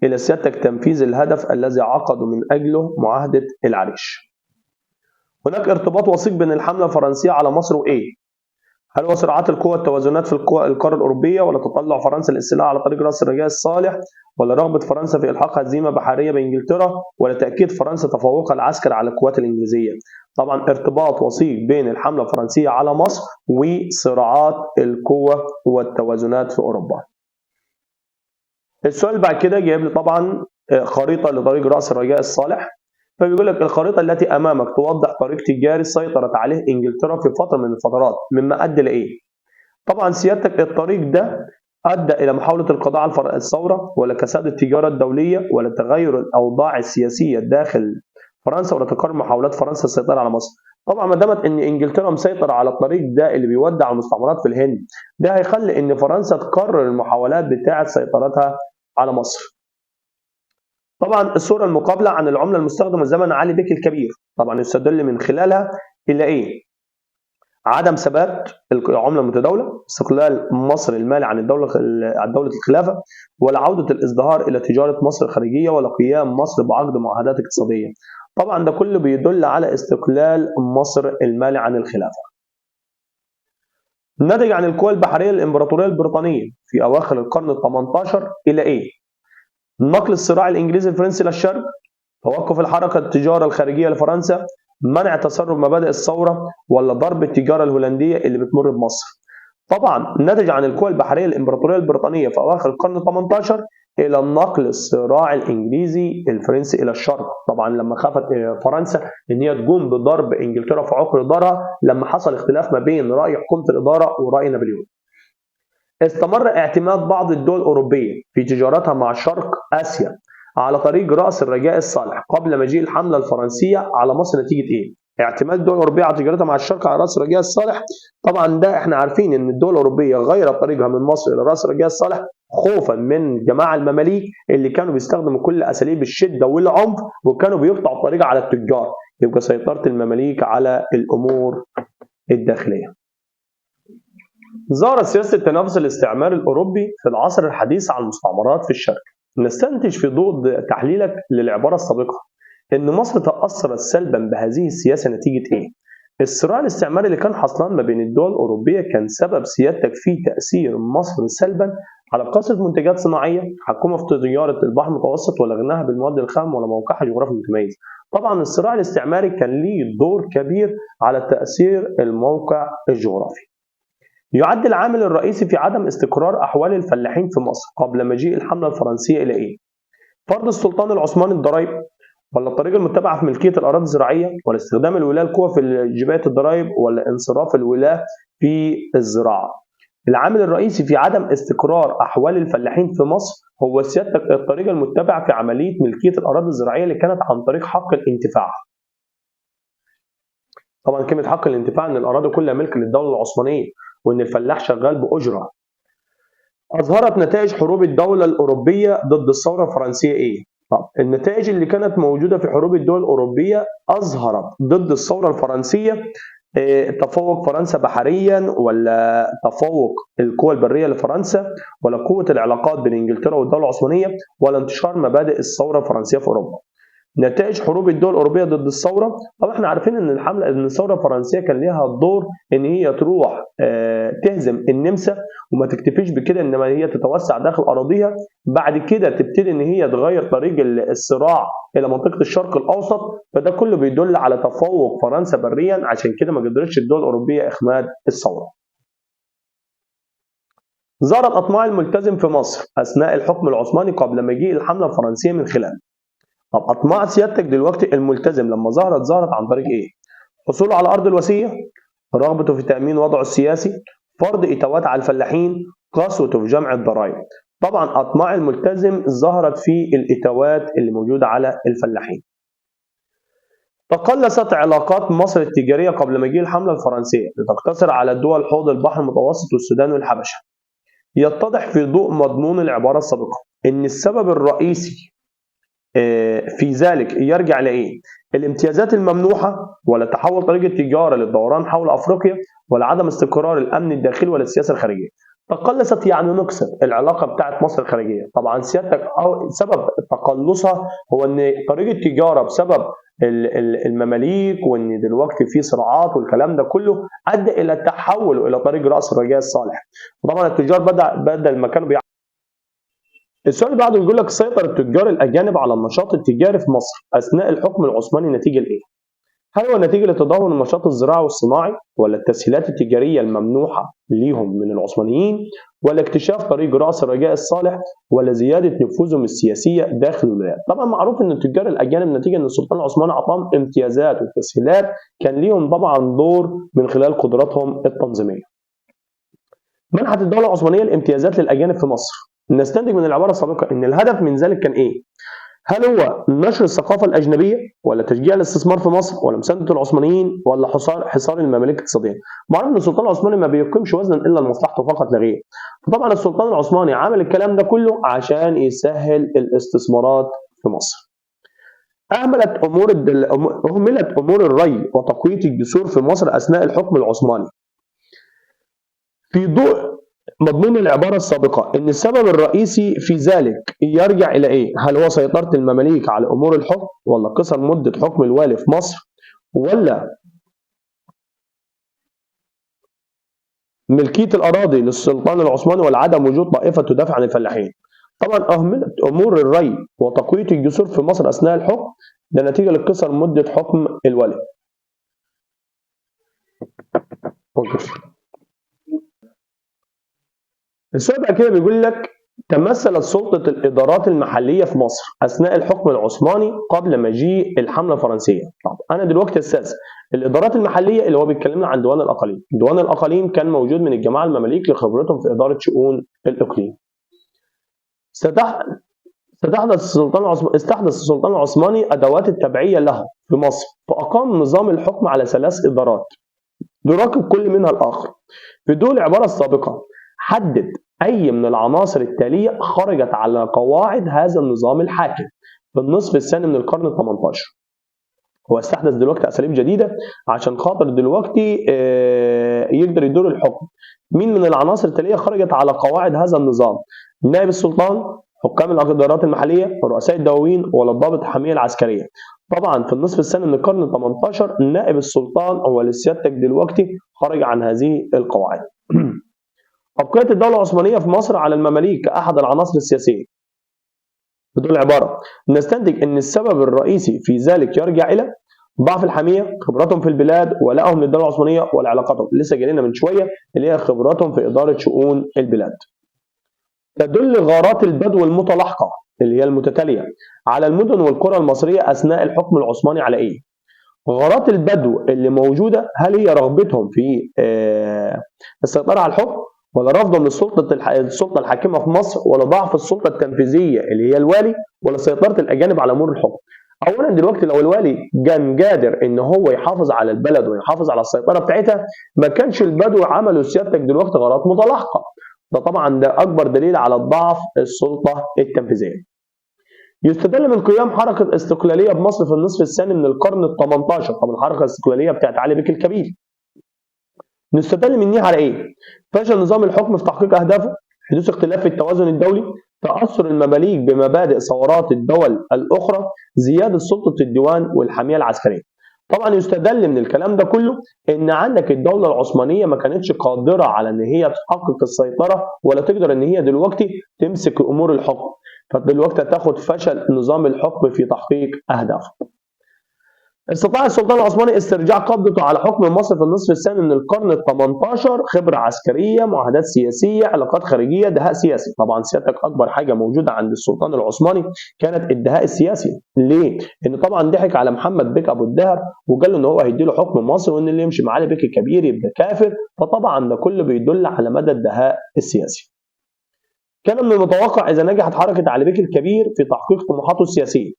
إلى سيادتك تنفيذ الهدف الذي عقدوا من أجله معاهدة العريش. هناك ارتباط وثيق بين الحملة الفرنسية على مصر وإيه؟ هل هو صراعات القوى التوازنات في القارة الأوروبية، ولا تطلع فرنسا للاستيلاء على طريق رأس الرجاء الصالح، ولا رغبة فرنسا في إلحاق هزيمة بحرية بإنجلترا، ولا تأكيد فرنسا تفوقها العسكري على القوات الإنجليزية؟ طبعا ارتباط وثيق بين الحملة الفرنسية على مصر وصراعات القوى والتوازنات في أوروبا. السؤال بعد كده جايب لي طبعا خريطة لطريق رأس الرجاء الصالح، فبيقول لك الخريطة التي أمامك توضح طريق تجاري سيطرت عليه إنجلترا في فترة من الفترات، مما أدى لإيه؟ طبعا سيادتك الطريق ده أدى إلى محاولة القضاء على الثورة، ولا كساد التجارة الدولية، ولا تغير الأوضاع السياسية داخل فرنسا، ولا تكرر محاولات فرنسا السيطرة على مصر. طبعا ما دامت إن إنجلترا مسيطرة على الطريق ده اللي بيودع المستعمرات في الهند، ده هيخلي إن فرنسا تكرر المحاولات بتاعة سيطرتها على مصر. طبعا الصورة المقابلة عن العملة المستخدمة زمن علي بك الكبير، طبعا يستدل من خلالها إلى إيه؟ عدم ثبات العملة المتداولة، استقلال مصر المالي عن دولة الخلافة، ولا عودة الازدهار إلى تجارة مصر الخارجية، ولا قيام مصر بعقد معاهدات اقتصادية. طبعا ده كله بيدل على استقلال مصر المالي عن الخلافة. نتج عن القوى البحرية الإمبراطورية البريطانية في أواخر القرن ال18 إلى إيه؟ نقل الصراع الإنجليزي الفرنسي للشرق، توقف الحركة التجارة الخارجية لفرنسا، منع تسرب مبادئ الثورة، ولا ضرب التجارة الهولندية اللي بتمر بمصر. طبعا نتج عن القوى البحرية الإمبراطورية البريطانية في أواخر القرن ال18 إلى نقل الصراع الإنجليزي الفرنسي إلى الشرق. طبعا لما خافت فرنسا إن هي تقوم بضرب إنجلترا في عقر دارها لما حصل اختلاف ما بين رأي حكومة الإدارة ورأي نابليون. استمر اعتماد بعض الدول الأوروبية في تجارتها مع شرق آسيا على طريق رأس الرجاء الصالح قبل مجيء الحملة الفرنسية على مصر نتيجة إيه؟ اعتماد الدول الأوروبية على تجارتها مع الشرق على رأس الرجاء الصالح. طبعا ده احنا عارفين إن الدول الأوروبية غيرت طريقها من مصر إلى رأس الرجاء الصالح خوفا من جماعة المماليك اللي كانوا بيستخدموا كل أساليب الشدة والعنف وكانوا بيقطعوا الطريق على التجار. يبقى سيطرة المماليك على الأمور الداخلية. ظهرت سياسة التنافس الاستعماري الأوروبي في العصر الحديث على المستعمرات في الشرق. نستنتج في ضوء تحليلك للعبارة السابقة إن مصر تأثرت سلبا بهذه السياسة نتيجة إيه؟ الصراع الاستعماري اللي كان حصلان ما بين الدول الأوروبية كان سبب سيادتك في تأثير مصر سلبا على كثرة منتجات صناعية، حكومة في تجارة البحر المتوسط، ولا غناها بالمواد الخام، ولا موقعها الجغرافي المتميز. طبعا الصراع الاستعماري كان ليه دور كبير على تأثير الموقع الجغرافي. يعد العامل الرئيسي في عدم استقرار أحوال الفلاحين في مصر قبل مجيء الحملة الفرنسية إلى إيه؟ فرض السلطان العثماني الضرائب، ولا الطريقة المتبعة في ملكية الأراضي الزراعية، ولا استخدام الولاة القوة في جباية الضرائب، ولا انصراف الولاة في الزراعة. العامل الرئيسي في عدم استقرار أحوال الفلاحين في مصر هو سيادتك الطريقة المتبعة في عملية ملكية الأراضي الزراعية اللي كانت عن طريق حق الانتفاع. طبعا كلمة حق الانتفاع إن الأراضي كلها ملك للدولة العثمانية وإن الفلاح شغال بأجرة. أظهرت نتائج حروب الدولة الأوروبية ضد الثورة الفرنسية إيه؟ طب النتائج اللي كانت موجودة في حروب الدول الأوروبية أظهرت ضد الثورة الفرنسية تفوق فرنسا بحريا، ولا تفوق القوى البرية لفرنسا، ولا قوة العلاقات بين إنجلترا والدولة العثمانية، ولا انتشار مبادئ الثورة الفرنسية في أوروبا. نتائج حروب الدول الأوروبية ضد الثورة، طبعا احنا عارفين ان الحملة ان الثورة الفرنسية كان ليها دور ان هي تروح تهزم النمسا وما تكتفيش بكده، انما هي تتوسع داخل اراضيها، بعد كده تبتدي ان هي تغير طريق الصراع الى منطقة الشرق الاوسط، فده كله بيدل على تفوق فرنسا بريا، عشان كده ما قدرتش الدول الأوروبية اخماد الثورة. ظهرت اطماع الملتزم في مصر اثناء الحكم العثماني قبل مجيء الحملة الفرنسية من خلال. طب اطماع سيادتك دلوقتي الملتزم لما ظهرت عن طريق ايه؟ حصوله على ارض الوصية، رغبته في تامين وضعه السياسي، فرض اتاوات على الفلاحين، قسوته في جمع الضرائب. طبعا اطماع الملتزم ظهرت في الاتاوات اللي موجودة على الفلاحين. تقلصت علاقات مصر التجارية قبل مجيء الحملة الفرنسية لتقتصر على دول حوض البحر المتوسط والسودان والحبشه. يتضح في ضوء مضمون العبارة السابقة ان السبب الرئيسي في ذلك يرجع لإيه؟ الامتيازات الممنوحة، ولا تحول طريق التجارة للدوران حول أفريقيا، ولا عدم استقرار الأمن الداخلي ولا السياسة الخارجية. تقلصت يعني نقصت العلاقة بتاعت مصر الخارجية. طبعا سيادتك أو سبب تقلصها هو إن طريق التجارة بسبب المماليك وإن دلوقتي في صراعات والكلام ده كله أدى إلى التحول إلى طريق رأس الرجاء الصالح. طبعا التجار بدل ما كانوا السؤال اللي بعده بيقول لك سيطر التجار الأجانب على النشاط التجاري في مصر أثناء الحكم العثماني نتيجة لإيه؟ هل هو نتيجة لتدهور النشاط الزراعي والصناعي، ولا التسهيلات التجارية الممنوحة ليهم من العثمانيين، ولا اكتشاف طريق رأس الرجاء الصالح، ولا زيادة نفوذهم السياسية داخل الولايات؟ طبعا معروف ان التجار الأجانب نتيجة ان السلطان العثماني أعطاهم امتيازات وتسهيلات كان ليهم طبعا دور من خلال قدراتهم التنظيمية. منحت الدولة العثمانية الامتيازات للأجانب في مصر. نستنتج من العبارة السابقة إن الهدف من ذلك كان إيه؟ هل هو نشر الثقافة الأجنبية، ولا تشجيع الاستثمار في مصر، ولا مساندة العثمانيين، ولا حصار المماليك الاقتصادية؟ معروف إن السلطان العثماني ما بيقيمش وزنا إلا لمصلحته فقط لا غير. فطبعا السلطان العثماني عمل الكلام ده كله عشان يسهل الاستثمارات في مصر. أهملت أمور الري وتقوية الجسور في مصر أثناء الحكم العثماني. في ضوء مضمون العبارة السابقة إن السبب الرئيسي في ذلك يرجع إلى إيه؟ هل هو سيطرة المماليك على أمور الحكم، ولا قصر مدة حكم الوالي في مصر، ولا ملكية الأراضي للسلطان العثماني، ولا عدم وجود طائفة تدافع عن الفلاحين؟ طبعا أهملت أمور الري وتقوية الجسور في مصر أثناء الحكم ده نتيجة لقصر مدة حكم الوالي. السؤال بعد كده بيقول لك تمثلت سلطة الإدارات المحلية في مصر أثناء الحكم العثماني قبل مجيء الحملة الفرنسية. طب أنا دلوقتي أستاذ الإدارات المحلية اللي هو بيتكلمنا عن ديوان الأقاليم. ديوان الأقاليم كان موجود من الجماعة المماليك لخبرتهم في إدارة شؤون الإقليم. استحدث السلطان العثماني أدوات التبعية له في مصر، فأقام نظام الحكم على 3 إدارات يراقب كل منها الآخر. في دول العبارة السابقة حدد أي من العناصر التالية خرجت على قواعد هذا النظام الحاكم في النصف الثاني من القرن ال18. هو استحدث دلوقتي أساليب جديدة عشان خاطر دلوقتي يقدر يدور الحكم. مين من العناصر التالية خرجت على قواعد هذا النظام؟ نائب السلطان، حكام الإدارات المحلية، رؤساء الدواوين، ولا الضابط الحامية العسكرية؟ طبعا في النصف الثاني من القرن 18 نائب السلطان هو اللي سيادتك دلوقتي خرج عن هذه القواعد. أبقيت الدولة العثمانية في مصر على المماليك كأحد العناصر السياسية. بدون عبارة نستنتج أن السبب الرئيسي في ذلك يرجع إلى ضعف الحمية، خبرتهم في البلاد، ولائهم للدولة العثمانية والعلاقاتهم، لسه جايلنا من شوية اللي هي خبرتهم في إدارة شؤون البلاد. تدل غارات البدو المتلاحقة اللي هي المتتالية على المدن والقرى المصرية أثناء الحكم العثماني على إيه؟ غارات البدو اللي موجودة هل هي رغبتهم في السيطرة على الحكم، ولا رفضهم للسلطة السلطة الحاكمة في مصر، ولا ضعف السلطة التنفيذية اللي هي الوالي، ولا سيطرة الأجانب على أمور الحكم؟ أولا دلوقتي لو الوالي كان قادر إن هو يحافظ على البلد ويحافظ على السيطرة بتاعتها ما كانش البدو عملوا سيادتك دلوقتي غارات متلاحقة. ده طبعا ده أكبر دليل على ضعف السلطة التنفيذية. يستدل من قيام حركة استقلالية بمصر في النصف الثاني من القرن ال 18، طب الحركة الاستقلالية بتاعت علي بك الكبير. نستدل منيها على ايه؟ فشل نظام الحكم في تحقيق اهدافه، حدوث اختلاف في التوازن الدولي، تأثر المماليك بمبادئ ثورات الدول الأخرى، زيادة سلطة الديوان والحمية العسكرية. طبعا يستدل من الكلام ده كله ان عندك الدولة العثمانية ما كانتش قادرة على ان هي تحقق السيطرة، ولا تقدر ان هي دلوقتي تمسك امور الحكم، فدلوقتي هتاخد فشل نظام الحكم في تحقيق اهدافه. استطاع السلطان العثماني استرجاع قبضته على حكم مصر في النصف الثاني من القرن ال 18، خبرة عسكرية، معاهدات سياسية، علاقات خارجية، دهاء سياسي. طبعا سيادتك أكبر حاجة موجودة عند السلطان العثماني كانت الدهاء السياسي. ليه؟ إن طبعا ضحك على محمد بك أبو الدهب وقال له إن هو هيديله حكم مصر، وإن اللي يمشي مع علي بك الكبير يبقى كافر، فطبعا ده كله بيدل على مدى الدهاء السياسي. كان من المتوقع إذا نجحت حركة علي بك الكبير في تحقيق طموحاته السياسية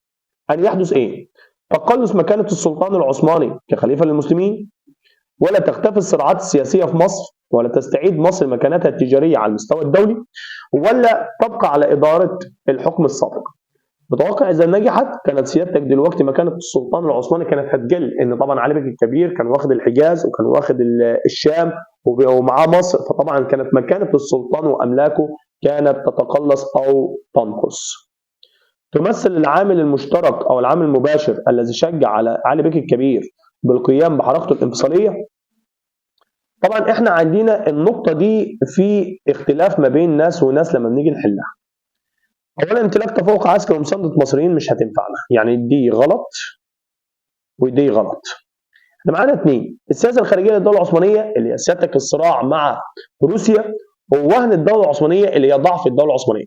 أن يحدث إيه؟ تقلص مكانة السلطان العثماني كخليفة للمسلمين، ولا تختفي الصراعات السياسية في مصر، ولا تستعيد مصر مكانتها التجارية على المستوى الدولي، ولا تبقى على إدارة الحكم السابق. متوقع إذا نجحت كانت سيادتك دلوقتي مكانة السلطان العثماني كانت هتقل، إن طبعا علي بك الكبير كان واخد الحجاز وكان واخد الشام ومعاه مصر، فطبعا كانت مكانة السلطان وأملاكه كانت تتقلص أو تنقص. تمثل العامل المشترك أو العامل المباشر الذي شجع على علي بك الكبير بالقيام بحركته الانفصالية. طبعا احنا عندنا النقطة دي في اختلاف ما بين ناس وناس لما بنيجي نحلها. أولا امتلاك تفوق عسكري ومساندة مصريين مش هتنفعنا، يعني دي غلط ودي غلط. احنا معانا اثنين، السياسة الخارجية للدولة العثمانية اللي هي سيادتك الصراع مع روسيا، ووهن الدولة العثمانية اللي هي ضعف الدولة العثمانية.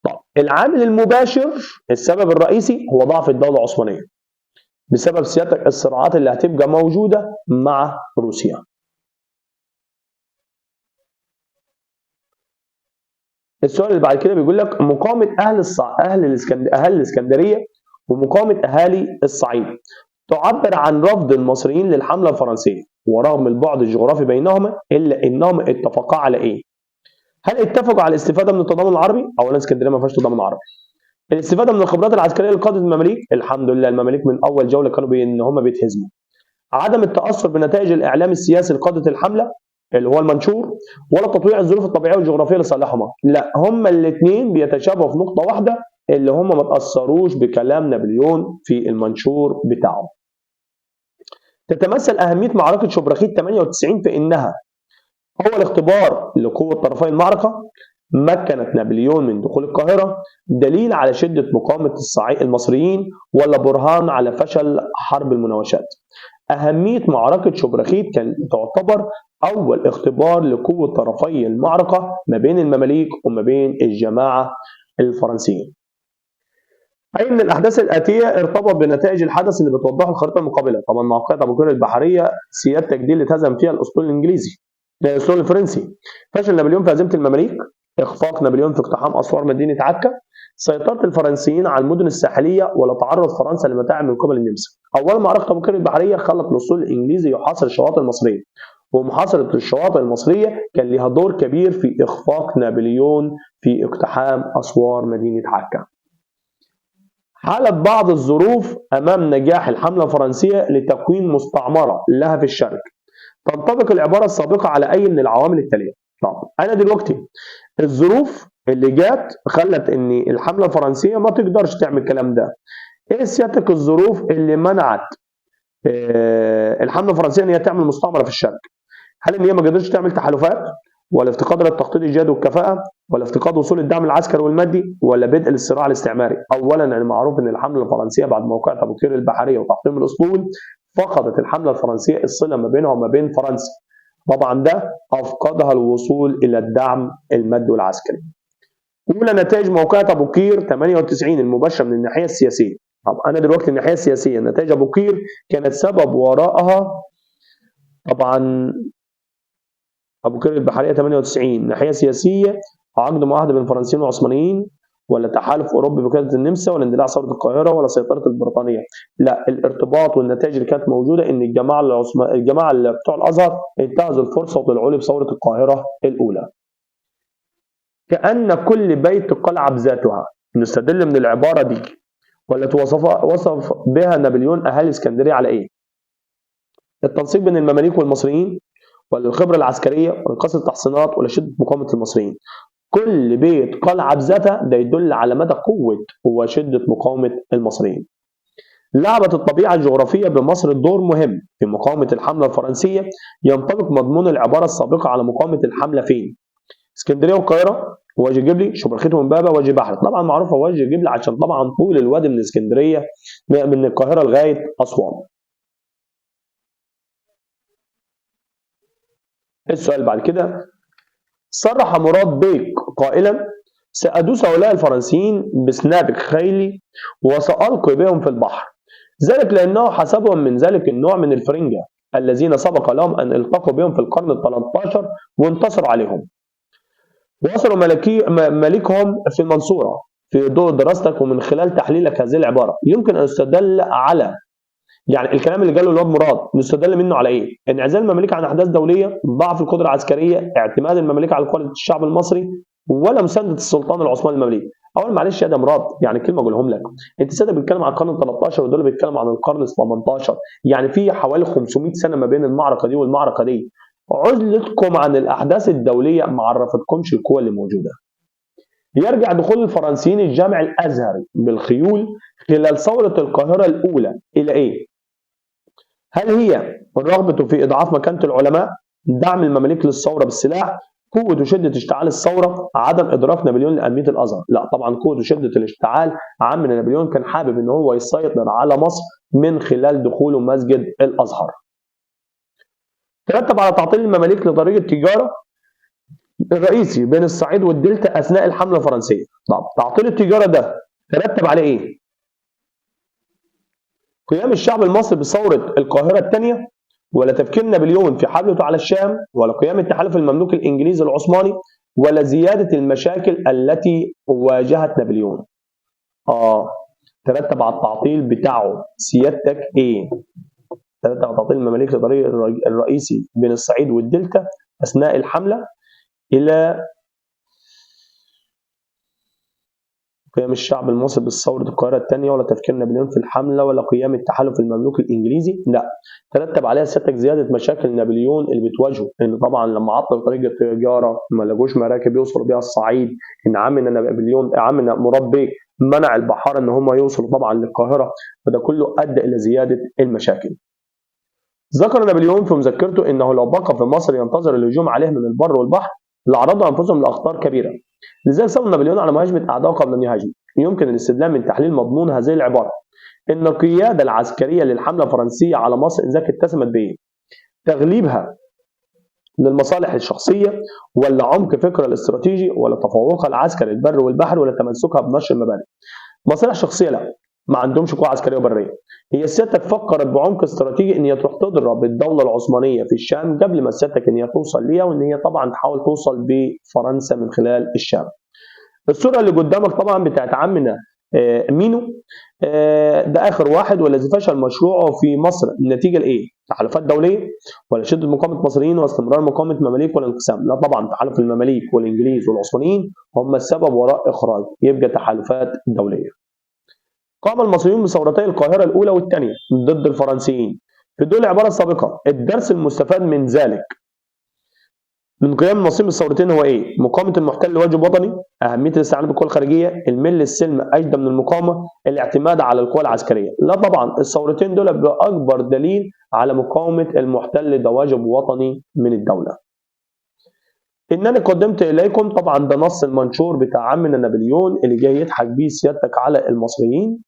طب العامل المباشر السبب الرئيسي هو ضعف الدولة العثمانية بسبب سيادتك الصراعات اللي هتبقى موجودة مع روسيا. السؤال اللي بعد كده بيقول لك مقاومة أهل الإسكندرية ومقاومة أهالي الصعيد تعبر عن رفض المصريين للحملة الفرنسية، ورغم البعد الجغرافي بينهما إلا إنهم اتفقا على إيه؟ هل اتفقوا على الاستفادة من التضامن العربي؟ أولا اسكندرية ما فيهاش تضامن عربي. الاستفادة من الخبرات العسكرية لقادة المماليك، الحمد لله المماليك من أول جولة كانوا إن هم بيتهزموا. عدم التأثر بنتائج الإعلام السياسي لقادة الحملة اللي هو المنشور، ولا تطويع الظروف الطبيعية والجغرافية لصالحهما. لا، هما الاثنين بيتشابهوا في نقطة واحدة، اللي هما ما تأثروش بكلام نابليون في المنشور بتاعه. تتمثل أهمية معركة شبرخيت 98 في إنها أول اختبار لقوة طرفي المعركة، مكنت نابليون من دخول القاهرة، دليل على شدة مقاومة المصريين، ولا برهان على فشل حرب المناوشات. أهمية معركة شبرخيت كان تعتبر أول اختبار لقوة طرفي المعركة ما بين المماليك وما بين الجماعة الفرنسيين. أي من الأحداث الآتية ارتبط بنتائج الحدث اللي بتوضحه الخريطة المقابلة؟ طبعا موقعة أبو قير البحرية سيادتك دي اللي اتهزم فيها الأسطول الإنجليزي، الأسطول الفرنسي. فشل نابليون في هزيمة المماليك، إخفاق نابليون في اقتحام أسوار مدينة عكا، سيطرة الفرنسيين على المدن الساحلية، ولا تعرض فرنسا لمتاعب من قبل النمسا. أول معركة أبو قير البحرية خلت الأسطول الإنجليزي يحاصر الشواطئ المصرية، ومحاصرة الشواطئ المصرية كان لها دور كبير في إخفاق نابليون في اقتحام أسوار مدينة عكا. حالت بعض الظروف أمام نجاح الحملة الفرنسية لتكوين مستعمرة لها في الشرق. تنطبق العبارة السابقة على أي من العوامل التالية؟ طب أنا دلوقتي الظروف اللي جات خلت إن الحملة الفرنسية ما تقدرش تعمل الكلام ده. ايه سيادتك الظروف اللي منعت الحملة الفرنسية ان هي تعمل مستعمرة في الشرق؟ هل ان هي ما قدرتش تعمل تحالفات، ولا افتقاد للتخطيط الجاد والكفاءة، ولا افتقاد وصول الدعم العسكري والمادي، ولا بدء الصراع الاستعماري؟ اولا يعني معروف ان الحملة الفرنسية بعد موقعة ابو قير البحرية وتحطيم الاسطول فقدت الحملة الفرنسية الصلة ما بينها وما بين فرنسا. طبعا ده افقدها الوصول الى الدعم المادي والعسكري. اولى نتائج موقعة ابو قير 98 المباشرة من الناحية السياسية. طب انا دلوقتي الناحية السياسية نتائج ابو قير كانت سبب وراءها طبعا ابو قير البحرية 98 ناحية سياسية، عقد معاهدة بين الفرنسيين والعثمانيين، ولا تحالف اوروبي بقيادة النمسا، ولا اندلاع ثورة القاهرة، ولا سيطرة البريطانية. لا، الارتباط والنتائج اللي كانت موجودة ان الجماعة اللي بتوع الازهر انتهزوا الفرصة وطلعوا لي بثورة القاهرة الاولى. كأن كل بيت قلعه بذاتها، نستدل من العبارة دي والتي وصف بها نابليون اهالي اسكندرية على ايه؟ التنسيق بين المماليك والمصريين، ولا الخبرة العسكرية، ولا قصر التحصينات، ولا شده مقاومة المصريين. كل بيت قلعه بذاتها ده يدل على مدى قوة وشده مقاومة المصريين. لعبت الطبيعة الجغرافية بمصر دور مهم في مقاومة الحملة الفرنسية. ينطبق مضمون العبارة السابقة على مقاومة الحملة فين؟ اسكندرية والقاهره، وجه جبلي، شبرخيت وامبابه، وجه بحر. طبعا معروفة وجه جبلي عشان طبعا طول الوادي من اسكندرية من القاهرة لغاية اسوان. السؤال بعد كده، صرح مراد بيك قائلا: سأدوس هؤلاء الفرنسيين بسنابك خيلي وسألقي بهم في البحر، ذلك لأنه حسبهم من ذلك النوع من الفرنجة الذين سبق لهم أن التقوا بهم في القرن ال13 وانتصروا عليهم. وصلوا ملكهم في المنصورة. في ضوء دراستك ومن خلال تحليلك هذه العبارة يمكن أن يستدل على، يعني الكلام اللي قاله الواد مراد نستدل منه على ايه؟ انعزال المماليك عن احداث دولية، ضعف القدرة العسكرية، اعتماد المماليك على قوة الشعب المصري، ولا مساندة السلطان العثماني المماليك. اول معلش يا ده مراد، يعني كلمة اقولهم لك، انت ساده بيتكلم عن القرن ال13 ودول بيتكلموا عن القرن ال18، يعني في حوالي 500 سنة ما بين المعركة دي والمعركة دي. عزلتكم عن الاحداث الدولية ما عرفتكمش القوة اللي موجودة. يرجع دخول الفرنسيين الجامع الازهري بالخيول خلال ثورة القاهرة الاولى الى ايه؟ هل هي الرغبة في إضعاف مكانة العلماء، دعم المماليك للثورة بالسلاح، قوة وشدة اشتعال الثورة، عدم إدراك نابليون لأهمية الأزهر؟ لا طبعا قوة وشدة الاشتعال، عمنا نابليون كان حابب إن هو يسيطر على مصر من خلال دخوله مسجد الأزهر. ترتب على تعطيل المماليك لطريق التجارة الرئيسي بين الصعيد والدلتا أثناء الحملة الفرنسية. طب تعطيل التجارة ده ترتب عليه إيه؟ قيام الشعب المصري بثورة القاهرة الثانية، ولا تفكير نابليون في حملته على الشام، ولا قيام التحالف المملوك الإنجليزي العثماني، ولا زيادة المشاكل التي واجهت نابليون. ترتب على التعطيل بتاعه سيادتك إيه؟ ترتب على تعطيل المماليك لطريق الرئيسي بين الصعيد والدلتا أثناء الحملة إلى قيام الشعب المصري بالثورة القاهرة الثانية، ولا تفكير نابليون في الحملة، ولا قيام التحالف المملوك الإنجليزي. لا، ترتب عليها سيادتك زيادة مشاكل نابليون اللي بتواجهه، لأن طبعا لما عطل طريق التجارة ما لقوش مراكب يوصلوا بيها الصعيد، إن عمنا نابليون عمنا مراد بيك منع البحارة إن هم يوصلوا طبعا للقاهرة، فده كله أدى إلى زيادة المشاكل. ذكر نابليون في مذكرته إنه لو بقى في مصر ينتظر الهجوم عليه من البر والبحر لعرضوا أنفسهم لأخطار كبيرة، لذلك صمم نابليون على مهاجمة أعدائه قبل أن يهاجم. يمكن الاستدلال من تحليل مضمون هذه العبارة إن القيادة العسكرية للحملة الفرنسية على مصر ذاك اتسمت بإيه؟ تغليبها للمصالح الشخصية، ولا عمق فكرها الاستراتيجي، ولا تفوقها العسكري البر والبحر، ولا تمسكها بنشر المبادئ. مصالح شخصية لا، ما عندهمش قوة عسكرية وبرية. هي سيادتك فكرت بعمق استراتيجي ان هي تروح تضرب الدولة العثمانية في الشام قبل ما سيادتك ان هي توصل ليها، وان هي طبعا تحاول توصل بفرنسا من خلال الشام. الصورة اللي قدامك طبعا بتاعت عمنا مينو، ده اخر واحد والذي فشل مشروعه في مصر النتيجة لايه؟ تحالفات دولية، ولا شده مقاومة المصريين، واستمرار مقاومة المماليك والانقسام؟ لا طبعا تحالف المماليك والانجليز والعثمانيين هم السبب وراء اخراج، يبقى تحالفات دولية. قام المصريون بثورتي القاهرة الأولى والثانية ضد الفرنسيين. في دول العبارة السابقة الدرس المستفاد من ذلك من قيام المصريين بالثورتين هو ايه؟ مقاومة المحتل واجب وطني، اهمية الاستعانة بالقوى الخارجية، الميل للسلم اجدى من المقاومة، الاعتماد على القوى العسكرية. لا طبعا الثورتين دول باكبر دليل على مقاومة المحتل، ده واجب وطني من الدولة. انني قدمت اليكم طبعا ده نص المنشور بتاع عمنا نابليون اللي جاي يضحك بيه سيادتك على المصريين.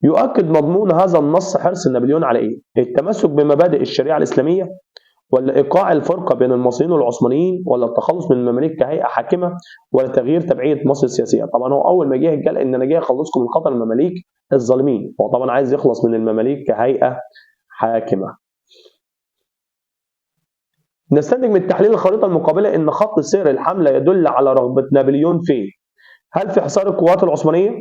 يؤكد مضمون هذا النص حرص نابليون على ايه؟ التمسك بمبادئ الشريعة الاسلامية، ولا ايقاع الفرقة بين المصريين والعثمانيين، ولا التخلص من المماليك كهيئة حاكمه، ولا تغيير تبعية مصر السياسية. طبعا هو اول ما جه قال ان انا جاي اخلصكم من خطر المماليك الظالمين، هو طبعا عايز يخلص من المماليك كهيئة حاكمه. نستنتج من تحليل الخريطة المقابلة ان خط سير الحملة يدل على رغبة نابليون في، هل في حصار القوات العثمانية،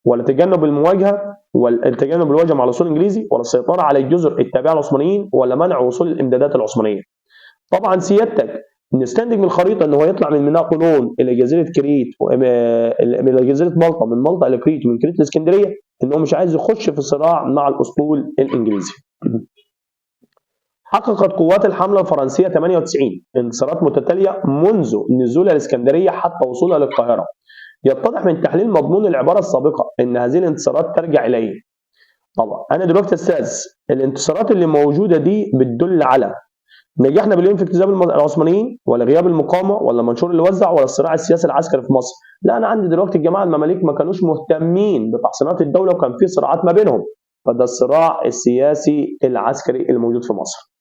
ولا تجنب المواجهة، ولا تجنب الواجهة مع الوصول الانجليزي، ولا السيطرة على الجزر التابعة للعثمانيين، ولا منع وصول الامدادات العثمانية. طبعا سيادتك نستنتج من الخريطة ان هو يطلع من ميناء قولون الى جزيرة كريت، الى جزيرة مالطا، من مالطا الى كريت، ومن كريت لاسكندريه، ان هو مش عايز يخش في صراع مع الاسطول الانجليزي. حققت قوات الحملة الفرنسية 98 انتصارات متتالية منذ نزولها الاسكندرية حتى وصولها للقاهره. يتضح من تحليل مضمون العبارة السابقة ان هذه الانتصارات ترجع الى ايه؟ طبعا انا دلوقتي يا استاذ الانتصارات اللي موجودة دي بتدل على نجاح نابليون في اجتذاب العثمانيين، ولا غياب المقاومة، ولا المنشور اللي وزع، ولا الصراع السياسي العسكري في مصر. لا انا عندي دلوقتي الجماعة المماليك ما كانوش مهتمين بتحصينات الدولة، وكان في صراعات ما بينهم، فده الصراع السياسي العسكري الموجود في مصر.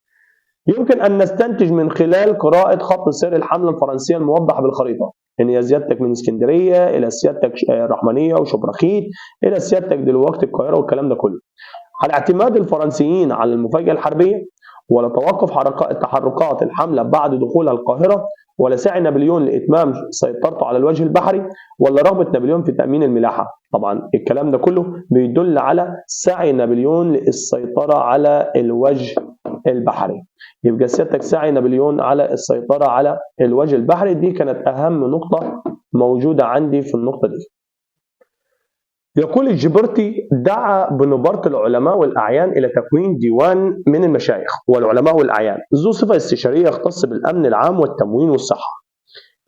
يمكن ان نستنتج من خلال قراءة خط سير الحملة الفرنسية الموضح بالخريطة ان هي زيادتك من اسكندرية الى سيادتك الرحمانيه وشبرخيت الى سيادتك دلوقتي القاهرة والكلام ده كله. على اعتماد الفرنسيين على المفاجاة الحربية، ولا توقف تحركات الحملة بعد دخولها القاهرة، ولا سعي نابليون لاتمام سيطرته على الوجه البحري، ولا رغبة نابليون في تامين الملاحة. طبعا الكلام ده كله بيدل على سعي نابليون للسيطرة على الوجه البحري. يبقى سيادتك سعي نابليون على السيطرة على الوجه البحري دي كانت أهم نقطة موجودة عندي في النقطة دي. يقول الجبرتي: دعا بنبرة العلماء والأعيان إلى تكوين ديوان من المشايخ والعلماء والأعيان ذو صفة استشارية يختص بالأمن العام والتموين والصحة.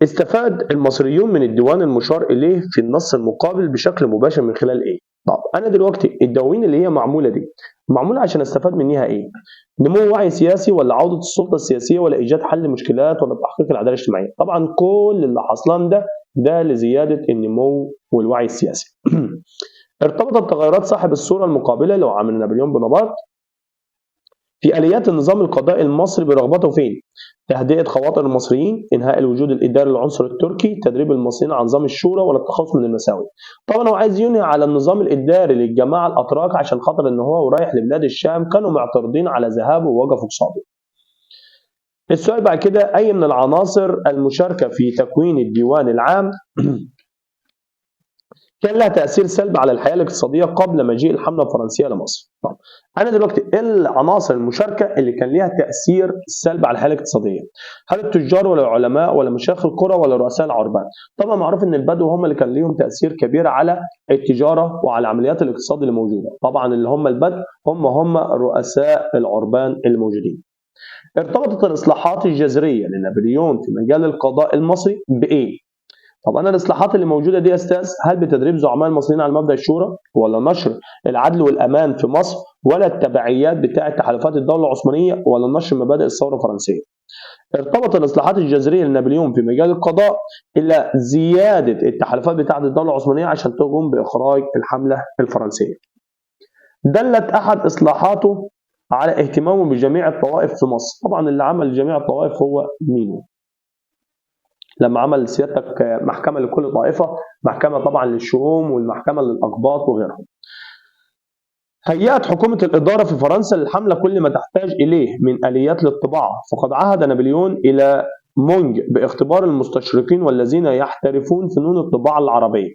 استفاد المصريون من الديوان المشار إليه في النص المقابل بشكل مباشر من خلال إيه؟ طب أنا دلوقتي الدواوين اللي هي معمولة دي معمولة عشان استفاد منها إيه؟ نمو وعي سياسي، ولا عودة السلطة السياسية، ولا إيجاد حل مشكلات، ولا تحقيق العدالة الاجتماعية؟ طبعا كل اللي حصلان ده لزيادة النمو والوعي السياسي. ارتبطت تغيرات صاحب الصورة المقابلة اللي هو عامل نابليون بونابرت في آليات النظام القضائي المصري برغبته فين؟ تهدئة خواطر المصريين، إنهاء الوجود الإداري للعنصر التركي، تدريب المصريين على نظام الشورى، ولا التخلص من المساوئ. طبعا هو عايز ينهي على النظام الإداري للجماعة الأتراك عشان خاطر إن هو ورايح لبلاد الشام كانوا معترضين على ذهابه ووقفوا قصاده. السؤال بعد كده: أي من العناصر المشاركة في تكوين الديوان العام كان لها تأثير سلبي على الحياة الاقتصادية قبل مجيء الحملة الفرنسية لمصر؟ طب أنا دلوقتي إيه العناصر المشاركة اللي كان ليها تأثير سلبي على الحياة الاقتصادية؟ هل التجار ولا العلماء ولا مشايخ القرى ولا رؤساء العربان؟ طبعا معروف إن البدو هم اللي كان ليهم تأثير كبير على التجارة وعلى عمليات الاقتصاد اللي موجودة. طبعا اللي هم البدو هم رؤساء العربان الموجودين. ارتبطت الإصلاحات الجذرية لنابليون في مجال القضاء المصري بإيه؟ طب انا الاصلاحات اللي موجودة دي يا استاذ هل بتدريب زعماء المصريين على مبدا الشورى، ولا نشر العدل والامان في مصر، ولا التبعيات بتاعه تحالفات الدولة العثمانية، ولا نشر مبادئ الثورة الفرنسية؟ ارتبط الاصلاحات الجذرية لنابليون في مجال القضاء الى زيادة التحالفات بتاعه الدولة العثمانية عشان تقوم باخراج الحملة الفرنسية. دلت احد اصلاحاته على اهتمامه بجميع الطوائف في مصر. طبعا اللي عمل جميع الطوائف هو مينو، لما عمل سيادتك محكمة لكل طائفة، محكمة طبعا للشؤوم والمحكمة للأقباط وغيرهم. هيأت حكومة الإدارة في فرنسا للحملة كل ما تحتاج إليه من آليات للطباعة، فقد عهد نابليون إلى مونج باختبار المستشرقين والذين يحترفون فنون الطباعة العربية.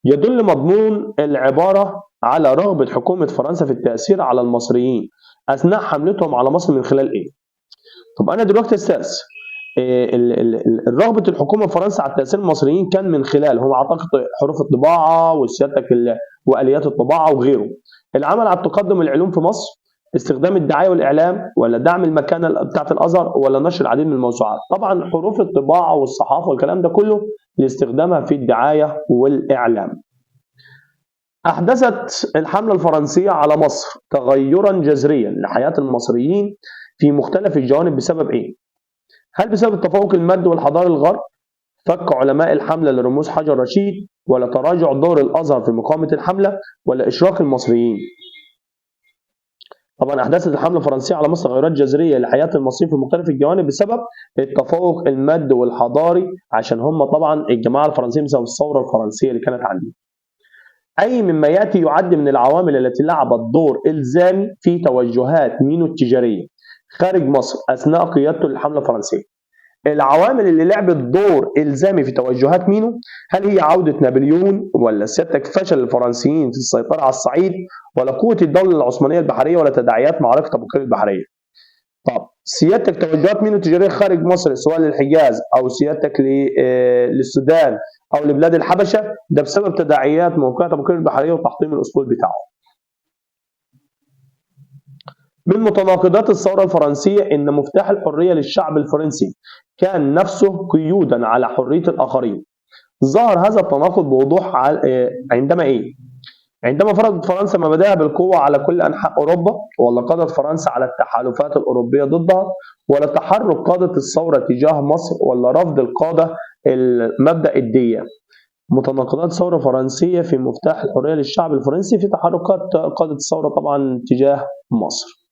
يدل مضمون العبارة على رغبة حكومة فرنسا في التأثير على المصريين أثناء حملتهم على مصر من خلال إيه؟ طب أنا دلوقتي أستاذ رغبة الحكومة فرنسا على التأثير المصريين كان من خلال هم أعتقد حروف الطباعة وسيادتك وآليات الطباعة وغيره. العمل على التقدم العلوم في مصر، استخدام الدعاية والإعلام، ولا دعم المكانة بتاعة الأزهر، ولا نشر العديد من الموسوعات؟ طبعا حروف الطباعة والصحافة والكلام ده كله لاستخدامها في الدعاية والإعلام. أحدثت الحملة الفرنسية على مصر تغيرا جذريا لحياة المصريين في مختلف الجوانب بسبب إيه؟ هل بسبب التفوق المادي والحضاري الغرب؟ فك علماء الحملة لرموز حجر رشيد، ولا تراجع دور الأزهر في مقاومة الحملة، ولا إشراك المصريين؟ طبعا أحدثت الحملة الفرنسية على مصر تغيرات جذرية لحياة المصريين في مختلف الجوانب بسبب التفوق المادي والحضاري، عشان هم طبعا الجماعة الفرنسيين بسبب الثورة الفرنسية اللي كانت عندهم. أي مما يأتي يعد من العوامل التي لعبت دور إلزامي في توجهات مينو التجارية خارج مصر أثناء قيادته للحملة الفرنسية؟ العوامل اللي لعبت دور إلزامي في توجهات مينو، هل هي عودة نابليون، ولا سيادتك فشل الفرنسيين في السيطرة على الصعيد، ولا قوة الدولة العثمانية البحرية، ولا تداعيات معركة أبو قير البحرية؟ طب سيادتك توجهات مينو التجارية خارج مصر سواء للحجاز أو سيادتك للسودان أو لبلاد الحبشة، ده بسبب تداعيات موقعة أبو قير البحرية وتحطيم الأسطول بتاعه. من متناقضات الثورة الفرنسية إن مفتاح الحرية للشعب الفرنسي كان نفسه قيودا على حرية الآخرين. ظهر هذا التناقض بوضوح عندما إيه؟ عندما فرضت فرنسا مبادئها بالقوة على كل أنحاء أوروبا، ولا قضت فرنسا على التحالفات الأوروبية ضدها، ولا تحرك قادة الثورة تجاه مصر، ولا رفض القادة المبدأ الدية. متناقضات الثورة الفرنسية في مفتاح الحرية للشعب الفرنسي في تحركات قادة الثورة طبعا تجاه مصر.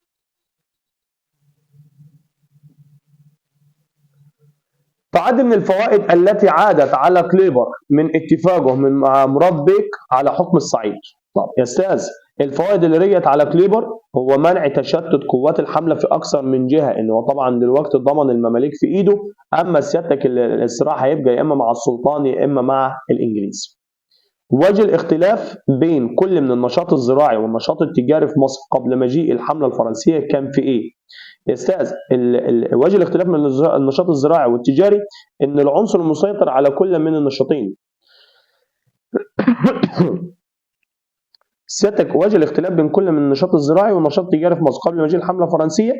تعد من الفوائد التي عادت على كليبر من اتفاقه مع مراد بيك على حكم الصعيد. طب يا استاذ، الفوائد اللي رجعت على كليبر هو منع تشتت قوات الحملة في اكثر من جهة، ان هو طبعا دلوقتي ضمن المماليك في ايده، اما سيادتك الصراع هيبقى يا اما مع السلطان يا اما مع الانجليز. وجه الاختلاف بين كل من النشاط الزراعي والنشاط التجاري في مصر قبل مجيء الحملة الفرنسية كان في ايه؟ يا استاذ، وجه الاختلاف من النشاط الزراعي والتجاري ان العنصر المسيطر على كل من النشاطين. سيادتك وجه الاختلاف بين كل من النشاط الزراعي والنشاط التجاري في مصر قبل مجيء الحملة الفرنسية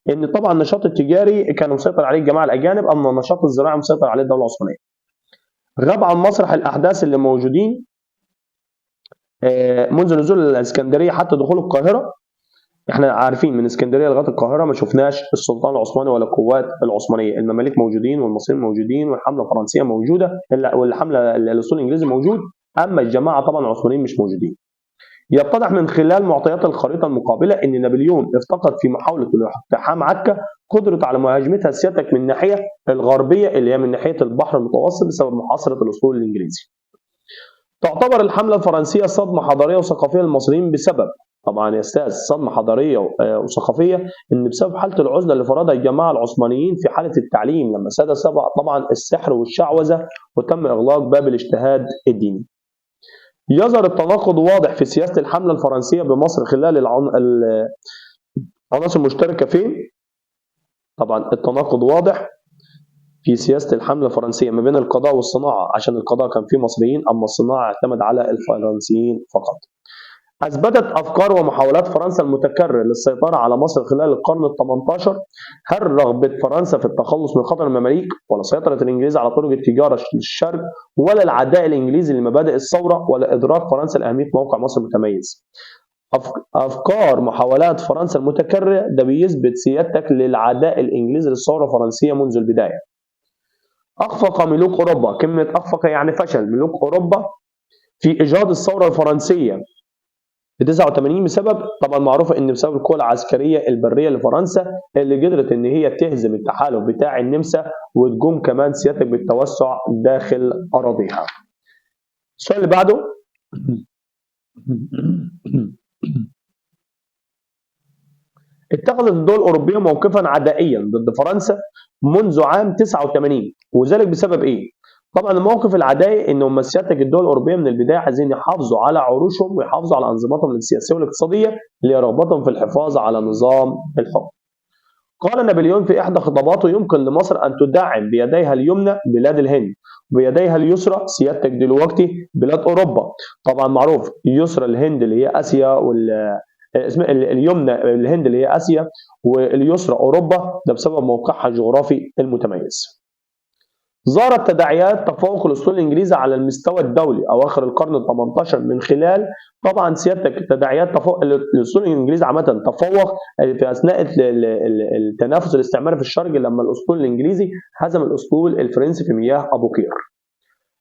ان طبعا النشاط التجاري كان مسيطر عليه الجماعة الاجانب، اما النشاط الزراعي مسيطر عليه الدولة العثمانية. غاب عن مسرح الاحداث اللي موجودين منذ نزول الاسكندرية حتى دخول القاهرة. احنا عارفين من اسكندرية لغاية القاهرة ما شفناش السلطان العثماني ولا القوات العثمانية، المماليك موجودين والمصريين موجودين والحمله الفرنسية موجودة والحمله الاسطول الانجليزي موجود، اما الجماعة طبعا العثمانيين مش موجودين. يتضح من خلال معطيات الخريطة المقابلة ان نابليون افتقد في محاولة اقتحام عكا قدرة على مهاجمتها سيادتك من الناحية الغربية اللي هي من ناحية البحر المتوسط بسبب محاصرة الاسطول الانجليزي. تعتبر الحملة الفرنسية صدمة حضارية وثقافية للمصريين بسبب، طبعا يا استاذ صدمة حضارية وثقافية ان بسبب حاله العزلة اللي فرضها الجماعة العثمانيين في حاله التعليم لما ساد طبعا السحر والشعوذة وتم اغلاق باب الاجتهاد الديني. يظهر التناقض واضح في سياسة الحملة الفرنسية بمصر خلال العناصر المشتركة فين؟ طبعا التناقض واضح في سياسة الحملة الفرنسية ما بين القضاء والصناعة، عشان القضاء كان فيه مصريين اما الصناعة اعتمد على الفرنسيين فقط. أثبتت أفكار ومحاولات فرنسا المتكرر للسيطرة على مصر خلال القرن ال18 هل رغبة فرنسا في التخلص من خطر المماليك، ولا سيطرة الإنجليز على طرق التجارة للشرق، ولا العداء الإنجليزي لمبادئ الثورة، ولا إدراك فرنسا لأهمية موقع مصر المتميز؟ أفكار محاولات فرنسا المتكررة ده بيثبت سيادتك للعداء الإنجليزي للثورة الفرنسية منذ البداية. أخفق ملوك أوروبا، كلمة أخفق يعني فشل ملوك أوروبا في إيجاد الثورة الفرنسية في 89 بسبب، طبعا معروفة ان بسبب القوة العسكرية البرية لفرنسا اللي قدرت ان هي تهزم التحالف بتاع النمسا وتقوم كمان سيادتك بالتوسع داخل اراضيها. السؤال اللي بعده اتخذت الدول الاوروبية موقفا عدائيا ضد فرنسا منذ عام 89 وذلك بسبب ايه؟ طبعا الموقف العدائي ان هم سيادتك الدول الاوروبية من البداية عايزين يحافظوا على عروشهم ويحافظوا على انظمتهم السياسية والاقتصادية لرغبتهم في الحفاظ على نظام الحكم. قال نابليون في احدى خطاباته: يمكن لمصر ان تدعم بيديها اليمنى بلاد الهند وبيديها اليسرى سيادتك دلوقتي بلاد اوروبا. طبعا معروف يسرى الهند اللي هي اسيا اليمنى الهند اللي هي اسيا، واليسرى اوروبا، ده بسبب موقعها الجغرافي المتميز. ظهرت تداعيات تفوق الاسطول الانجليزي على المستوى الدولي اواخر القرن ال 18 من خلال طبعا سيادتك تداعيات تفوق الاسطول الانجليزي عامة، تفوق في اثناء التنافس الاستعماري في الشرق لما الاسطول الانجليزي هزم الاسطول الفرنسي في مياه ابو قير.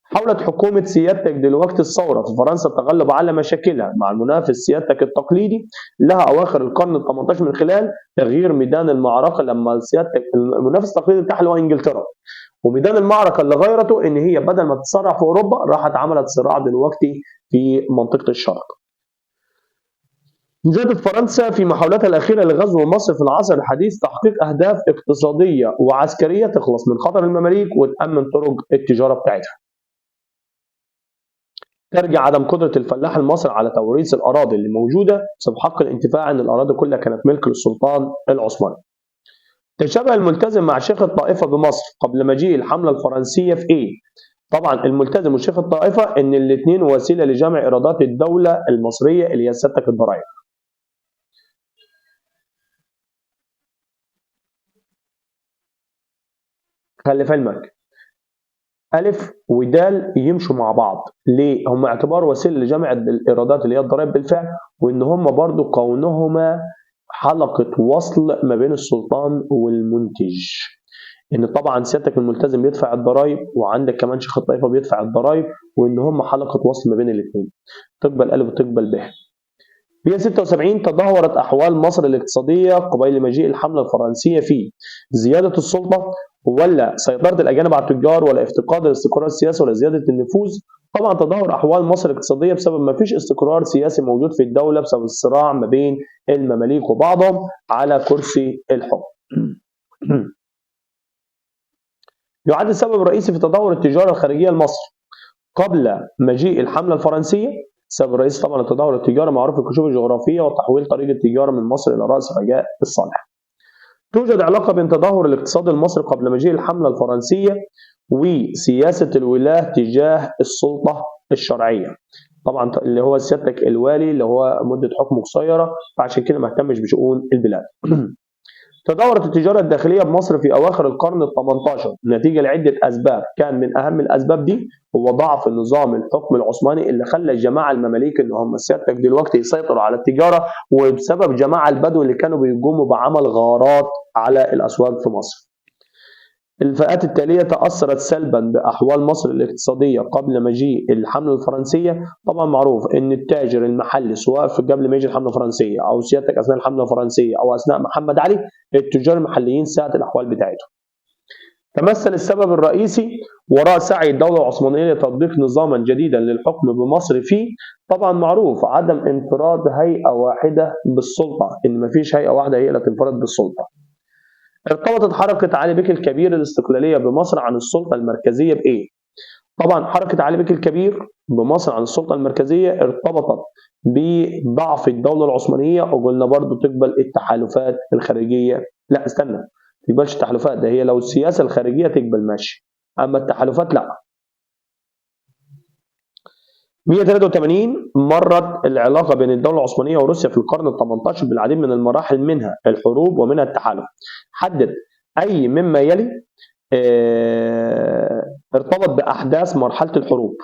حاولت حكومة سيادتك دلوقتي الثورة في فرنسا التغلب على مشاكلها مع المنافس سيادتك التقليدي لها أواخر القرن ال 18 من خلال تغيير ميدان المعركة. لما سيادتك المنافس التقليدي بتاعها اللي هو إنجلترا، وميدان المعركة اللي غيرته إن هي بدل ما تتصارع في أوروبا راحت عملت صراع دلوقتي في منطقة الشرق. زادت فرنسا في محاولاتها الأخيرة لغزو مصر في العصر الحديث تحقيق أهداف اقتصادية وعسكرية تخلص من خطر المماليك وتأمن طرق التجارة بتاعتها. ترجع عدم قدرة الفلاح المصري على توريث الأراضي اللي موجودة بسبب حق الانتفاع أن الأراضي كلها كانت ملك للسلطان العثماني. تشابه الملتزم مع شيخ الطائفة بمصر قبل مجيء الحملة الفرنسية في إيه؟ طبعا الملتزم وشيخ الطائفة إن الاثنين وسيلة لجمع إيرادات الدولة المصرية اللي هي سيادتك الضرائب. خلي في علمك ألف ودال يمشوا مع بعض، ليه؟ هم اعتبار وسيلة لجمع الإيرادات اللي هي الضرائب بالفعل، وإن هم برضو كونهما حلقة وصل ما بين السلطان والمنتج. إن طبعا سيادتك الملتزم بيدفع الضرائب، وعندك كمان شيخ الطائفة بيدفع الضرائب، وإن هم حلقة وصل ما بين الاثنين. تقبل ألف وتقبل ب. 176 تدهورت أحوال مصر الاقتصادية قبيل مجيء الحملة الفرنسية في زيادة السلطة ولا سيطرة الأجانب على التجار ولا افتقاد الاستقرار السياسي ولا زيادة النفوذ. طبعا تدهور أحوال مصر الاقتصادية بسبب ما فيش استقرار سياسي موجود في الدولة بسبب الصراع ما بين المماليك وبعضهم على كرسي الحكم. يعد السبب الرئيسي في تدهور التجارة الخارجية لمصر قبل مجيء الحملة الفرنسية، السبب الرئيسي طبعا لتدهور التجارة معروف الكشوف الجغرافية وتحويل طريق التجارة من مصر إلى رأس رجاء الصالح. توجد علاقة بين تدهور الاقتصاد المصري قبل مجيء الحملة الفرنسية وسياسة الولاة تجاه السلطة الشرعية. طبعا اللي هو سيادتك الوالي اللي هو مدة حكمه قصيرة، فعشان كده ما اهتمش بشؤون البلاد. تدهورت التجارة الداخلية بمصر في أواخر القرن ال 18 نتيجة لعدة أسباب، كان من أهم الأسباب دي هو ضعف نظام الحكم العثماني اللي خلى الجماعة المماليك اللي هم سيادتك دلوقتي يسيطروا على التجارة، وبسبب جماعة البدو اللي كانوا بيقوموا بعمل غارات على الأسواق في مصر. الفئات التالية تأثرت سلبا بأحوال مصر الاقتصادية قبل مجيء الحملة الفرنسية. طبعا معروف ان التاجر المحلي سواء في قبل ما يجي الحملة الفرنسية او سيادتك اثناء الحملة الفرنسية او اثناء محمد علي، التجار المحليين ساءت الاحوال بتاعتهم. تمثل السبب الرئيسي وراء سعي الدولة العثمانية لتطبيق نظاما جديدا للحكم بمصر فيه طبعا معروف عدم انفراد هيئة واحدة بالسلطة، ان مفيش هيئة واحدة هي اللي تنفرد بالسلطة. ارتبطت حركة علي بك الكبير الاستقلالية بمصر عن السلطة المركزية بإيه؟ طبعا حركة علي بك الكبير بمصر عن السلطة المركزية ارتبطت بضعف الدولة العثمانية، وقلنا برضو تقبل التحالفات الخارجية. لا استنى، تقبلش التحالفات، ده هي لو السياسة الخارجية تقبل ماشي، أما التحالفات لا. 183 مرت العلاقة بين الدولة العثمانية وروسيا في القرن ال 18 بالعديد من المراحل، منها الحروب ومنها التحالف. حدد أي مما يلي ارتبط بأحداث مرحلة الحروب.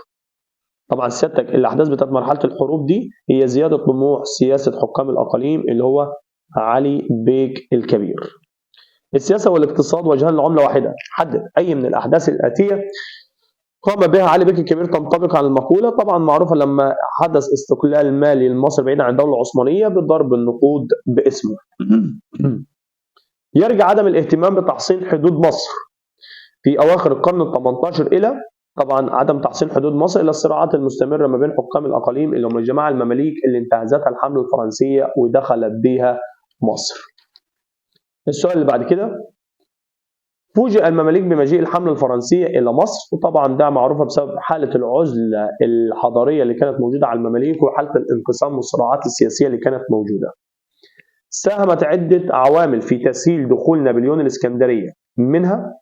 طبعا سيادتك الأحداث بتاعت مرحلة الحروب دي هي زيادة طموح سياسة حكام الأقاليم اللي هو علي بيك الكبير. السياسة والاقتصاد وجهان لعملة واحدة. حدد أي من الأحداث الآتية قام بها علي بك الكبير تنطبق على المقولة. طبعا معروفة لما حدث استقلال مالي لمصر بعيدا عن الدولة العثمانية بضرب النقود باسمه. يرجع عدم الاهتمام بتحصين حدود مصر في أواخر القرن ال 18 إلى طبعا عدم تحصين حدود مصر إلى الصراعات المستمرة ما بين حكام الأقاليم اللي هم الجماعة المماليك اللي انتهزتها الحملة الفرنسية ودخلت بها مصر. السؤال اللي بعد كده، فوجئ المماليك بمجيء الحملة الفرنسية إلى مصر، وطبعا ده معروفة بسبب حالة العزلة الحضارية اللي كانت موجودة على المماليك وحالة الانقسام والصراعات السياسية اللي كانت موجودة. ساهمت عدة عوامل في تسهيل دخول نابليون الإسكندرية، منها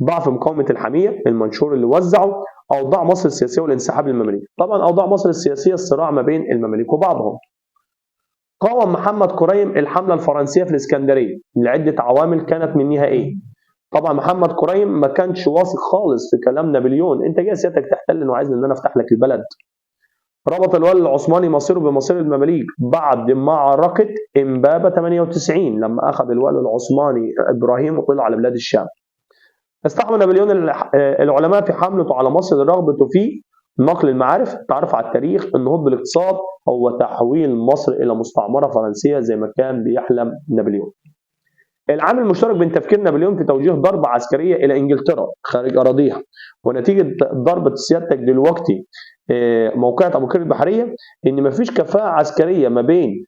ضعف مقاومة الحمية، المنشور اللي وزعه، أوضاع مصر السياسية والانسحاب للمماليك. طبعا أوضاع مصر السياسية الصراع ما بين المماليك وبعضهم. قاوم محمد كريم الحملة الفرنسية في الإسكندرية لعدة عوامل كانت منها إيه؟ طبعا محمد كريم ما كانش واثق خالص في كلام نابليون، أنت جاي سيادتك تحتل وعايزني إن أنا أفتح لك البلد. ربط الوالي العثماني مصيره بمصير المماليك بعد معركة إمبابة 98 لما أخذ الوالي العثماني إبراهيم وطلع على بلاد الشام. استحمل نابليون العلماء في حملته على مصر لرغبته في نقل المعارف، التعرف على التاريخ، النهوض بالاقتصاد، هو تحويل مصر إلى مستعمرة فرنسية زي ما كان بيحلم نابليون. العامل المشترك بين تفكير نابليون في توجيه ضربة عسكرية إلى إنجلترا خارج أراضيها ونتيجة ضربة سيادتك دلوقتي موقعة أبو قير البحرية، إن مفيش كفاءة عسكرية ما بين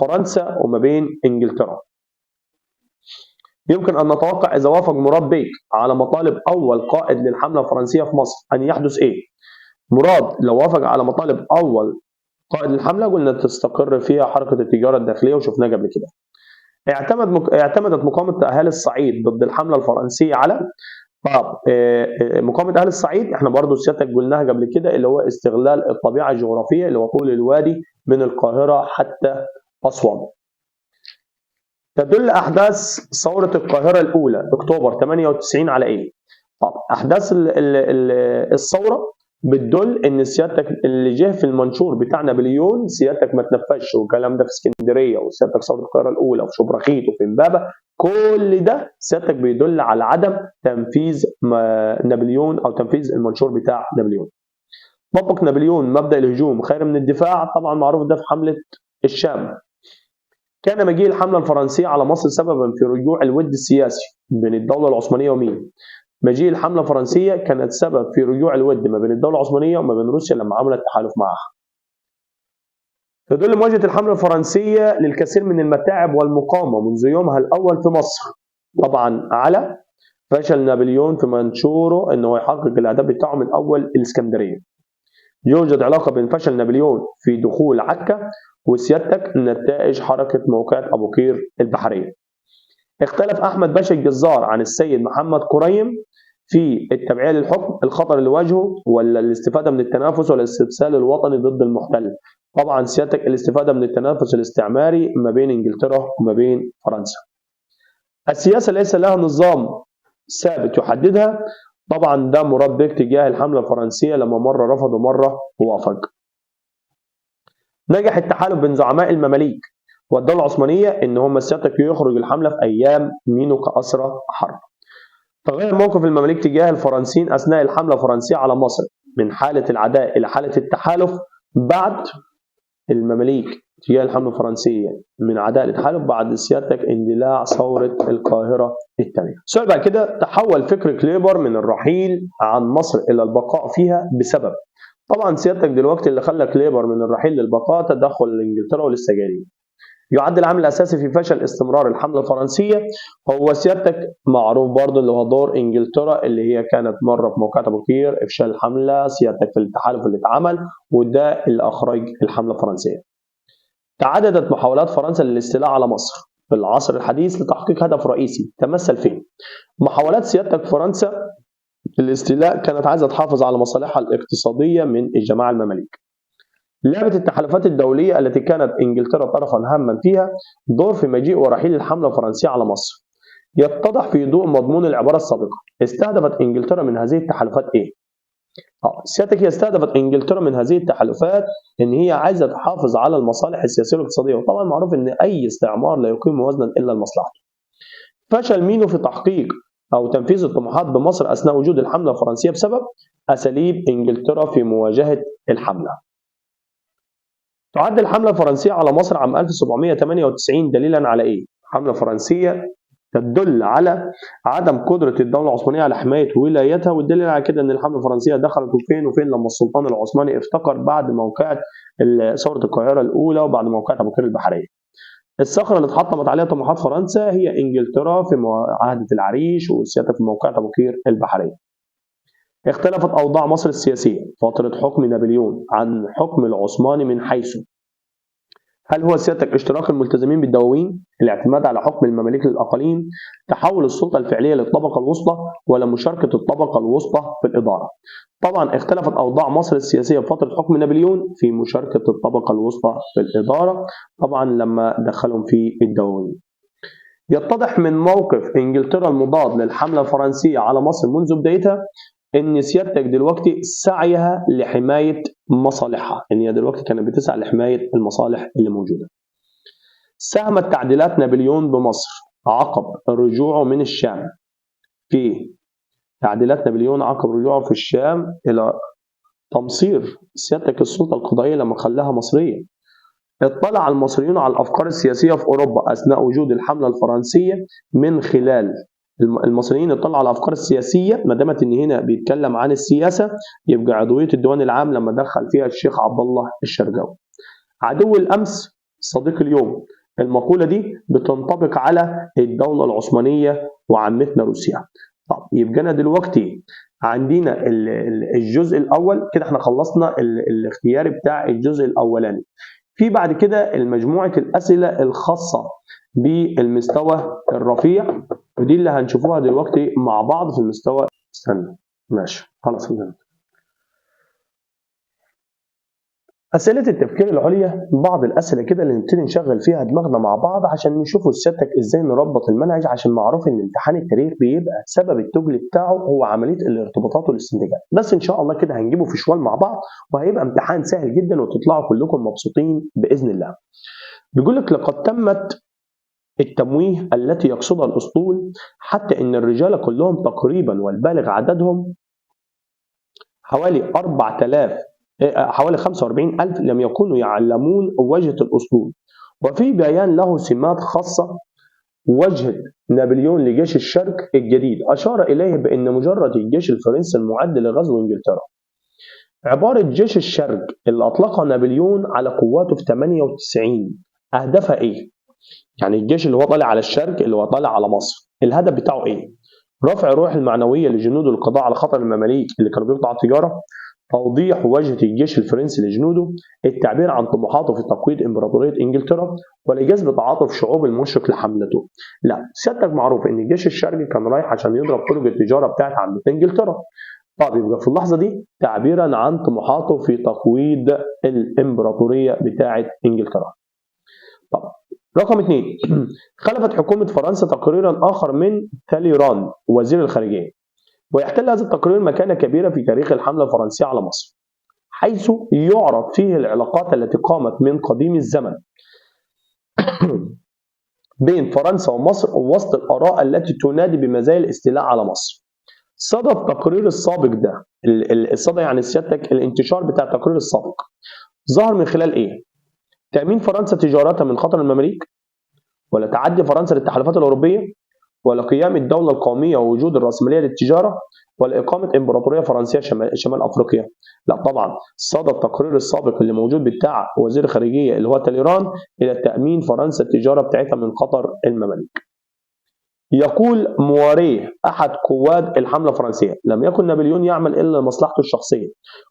فرنسا وما بين إنجلترا. يمكن أن نتوقع إذا وافق مراد بيك على مطالب أول قائد للحملة الفرنسية في مصر أن يحدث إيه؟ مراد لو وافق على مطالب أول قائد للحملة قلنا تستقر فيها حركة التجارة الداخلية وشفناها قبل كده. اعتمدت مقاومة أهالي الصعيد ضد الحملة الفرنسية على مقاومة أهل الصعيد، احنا برضو سيادتك قلناها قبل كده، اللي هو استغلال الطبيعة الجغرافية اللي هو طول الوادي من القاهرة حتى أسوان. تدل أحداث ثورة القاهرة الأولى أكتوبر 98 على إيه؟ طب أحداث الثورة بتدل إن سيادتك اللي جه في المنشور بتاع نابليون سيادتك ما تنفذش، والكلام ده في اسكندرية وسيادتك ثورة القاهرة الأولى وفي شبرخيت وفي إمبابة، كل ده سيادتك بيدل على عدم تنفيذ نابليون أو تنفيذ المنشور بتاع نابليون. طبق نابليون مبدأ الهجوم خير من الدفاع، طبعا معروف ده في حملة الشام. كان مجيء الحملة الفرنسية على مصر سببا في رجوع الود السياسي بين الدولة العثمانية ومين؟ مجيء الحملة الفرنسية كانت سبب في رجوع الود ما بين الدولة العثمانية وما بين روسيا لما عملت تحالف معها. تدل مواجهة الحملة الفرنسية للكثير من المتاعب والمقاومة منذ يومها الأول في مصر، طبعا على فشل نابليون في منشورة أنه يحقق الأهداف بتاعه من أول الإسكندرية. يوجد علاقة بين فشل نابليون في دخول عكا وسيادتك نتائج حركة موقعة أبو قير البحرية. اختلف أحمد باشا الجزار عن السيد محمد كريم في التبعية للحكم، الخطر اللي واجهه، ولا الاستفادة من التنافس، ولا الاستبسال الوطني ضد المحتل. طبعا سيادتك الاستفادة من التنافس الاستعماري ما بين إنجلترا وما بين فرنسا. السياسة ليس لها نظام ثابت يحددها، طبعا ده مراد بيك تجاه الحملة الفرنسية لما مرة رفض ومرة وافق. نجح التحالف بين زعماء المماليك والدولة العثمانية إن هم سيادتك يخرج الحملة في أيام مينو كأسرى حرب. تغير موقف المماليك تجاه الفرنسيين أثناء الحملة الفرنسية على مصر من حالة العداء إلى حالة التحالف بعد المماليك تجاه الحملة الفرنسية من عداء للتحالف بعد سيادتك اندلاع ثورة القاهرة الثانية. السؤال بعد كده، تحول فكر كليبر من الرحيل عن مصر إلى البقاء فيها بسبب. طبعا سيادتك دلوقتي اللي خلى كليبر من الرحيل للبقاء تدخل انجلترا ولسه جايين. يعد العامل الاساسي في فشل استمرار الحملة الفرنسية هو سيادتك معروف برضه اللي هو دور انجلترا اللي هي كانت مرة في موقعة ابو قير، افشال الحملة، سيادتك في التحالف اللي اتعمل، وده اللي اخرج الحملة الفرنسية. تعددت محاولات فرنسا للاستيلاء على مصر في العصر الحديث لتحقيق هدف رئيسي تمثل فيه. محاولات سيادتك فرنسا للاستيلاء كانت عايزه تحافظ على مصالحها الاقتصادية من الجماعة المماليك. لعبت التحالفات الدولية التي كانت إنجلترا طرفا هاما فيها دور في مجيء ورحيل الحملة الفرنسية على مصر. يتضح في ضوء مضمون العبارة السابقة استهدفت إنجلترا من هذه التحالفات إيه؟ سيادتك هي استهدفت إنجلترا من هذه التحالفات إن هي عايزة تحافظ على المصالح السياسية والاقتصادية، وطبعا معروف إن أي استعمار لا يقيم وزنا إلا لمصلحته. فشل مينو في تحقيق أو تنفيذ الطموحات بمصر أثناء وجود الحملة الفرنسية بسبب أساليب إنجلترا في مواجهة الحملة. تعد الحملة الفرنسية على مصر عام 1798 دليلا على إيه؟ حملة فرنسية تدل على عدم قدرة الدولة العثمانية على حماية ولايتها، والدليل على كده إن الحملة الفرنسية دخلت وفين وفين لما السلطان العثماني افتقر بعد موقعة ثورة القاهرة الأولى وبعد موقعة أبو قير البحرية. الصخرة اللي اتحطمت عليها طموحات فرنسا هي إنجلترا في معاهدة العريش وسيادة في موقعة أبو قير البحرية. اختلفت أوضاع مصر السياسية فترة حكم نابليون عن حكم العثماني من حيث هل هو سيادتك اشتراك الملتزمين بالدواوين، الاعتماد على حكم المماليك للأقاليم، تحول السلطة الفعلية للطبقة الوسطى، ولا مشاركة الطبقة الوسطى في الإدارة؟ طبعا اختلفت أوضاع مصر السياسية في فترة حكم نابليون في مشاركة الطبقة الوسطى في الإدارة، طبعا لما دخلهم في الدواوين. يتضح من موقف إنجلترا المضاد للحملة الفرنسية على مصر منذ بدايتها إن سيادتك دلوقتي سعيها لحماية مصالحها، إن هي دلوقتي كانت بتسعى لحماية المصالح اللي موجودة. ساهمت تعديلات نابليون بمصر عقب رجوعه من الشام في تعديلات نابليون عقب رجوعه في الشام إلى تمصير سيادتك السلطة القضائية لما خلاها مصرية. اطلع المصريون على الأفكار السياسية في أوروبا أثناء وجود الحملة الفرنسية من خلال المصريين اطلعوا على الأفكار السياسية، ما دامت إن هنا بيتكلم عن السياسة يبقى عضوية الديوان العام لما دخل فيها الشيخ عبد الله الشرجاوي. عدو الأمس صديق اليوم، المقولة دي بتنطبق على الدولة العثمانية وعمتنا روسيا. طب يبقى أنا دلوقتي عندنا الجزء الأول كده، احنا خلصنا الاختياري بتاع الجزء الأولاني. في بعد كده المجموعة الأسئلة الخاصة بالمستوى الرفيع، ودي اللي هنشوفوها دلوقتي مع بعض في المستوى. استنى ماشي خلاص. أسئلة التفكير العليا، بعض الأسئلة كده اللي نبتدي نشغل فيها دماغنا مع بعض عشان نشوفوا سيادتك إزاي نربط المنهج، عشان معروف إن امتحان التاريخ بيبقى سبب التجل بتاعه هو عملية الارتباطات والاستنتاجات، بس إن شاء الله كده هنجيبه في شوال مع بعض وهيبقى امتحان سهل جدا وتطلعوا كلكم مبسوطين بإذن الله. بيقول لك لقد تمت التمويه التي يقصدها الأسطول حتى إن الرجال كلهم تقريبا والبالغ عددهم حوالي 4000 حوالي 45,000 لم يكونوا يعلمون وجهة الأسطول. وفي بيان له سمات خاصة وجهة نابليون لجيش الشرق الجديد أشار إليه بأن مجرد الجيش الفرنسي المعد لغزو إنجلترا. عبارة جيش الشرق اللي أطلقها نابليون على قواته في 98 أهدافها إيه؟ يعني الجيش اللي هو طالع على الشرق اللي هو طالع على مصر الهدف بتاعه إيه؟ رفع الروح المعنوية لجنود القضاء على خطر المماليك اللي كانوا بيقطعوا التجارة، توضيح وجهة الجيش الفرنسي لجنوده، التعبير عن طموحاته في تقويض إمبراطورية إنجلترا، ولجذب تعاطف شعوب المشرق لحملته. لا سيادتك معروف إن الجيش الشرقي كان رايح عشان يضرب طرق التجارة بتاعت عملة إنجلترا. طب يبقى في اللحظة دي تعبيرا عن طموحاته في تقويض الإمبراطورية بتاعت إنجلترا. طب رقم 2، خلفت حكومة فرنسا تقريرا آخر من تاليران وزير الخارجية، ويحتل هذا التقرير مكانة كبيرة في تاريخ الحملة الفرنسية على مصر، حيث يعرض فيه العلاقات التي قامت من قديم الزمن بين فرنسا ومصر وسط الآراء التي تنادي بمزايا الاستيلاء على مصر. صدى التقرير السابق ده، الصدى يعني سيادتك الانتشار بتاع التقرير السابق، ظهر من خلال ايه؟ تأمين فرنسا تجارتها من خطر المماليك، ولا تعدي فرنسا للتحالفات الأوروبية، ولا قيام الدولة القومية ووجود الرأسمالية للتجارة، ولا إقامة إمبراطورية فرنسية شمال أفريقيا. لا طبعا صدى التقرير السابق اللي موجود بتاع وزير الخارجية اللي هو تاليران إلى تأمين فرنسا التجارة بتاعتها من خطر المماليك. يقول مواريه أحد قواد الحملة الفرنسية: لم يكن نابليون يعمل إلا لمصلحته الشخصية،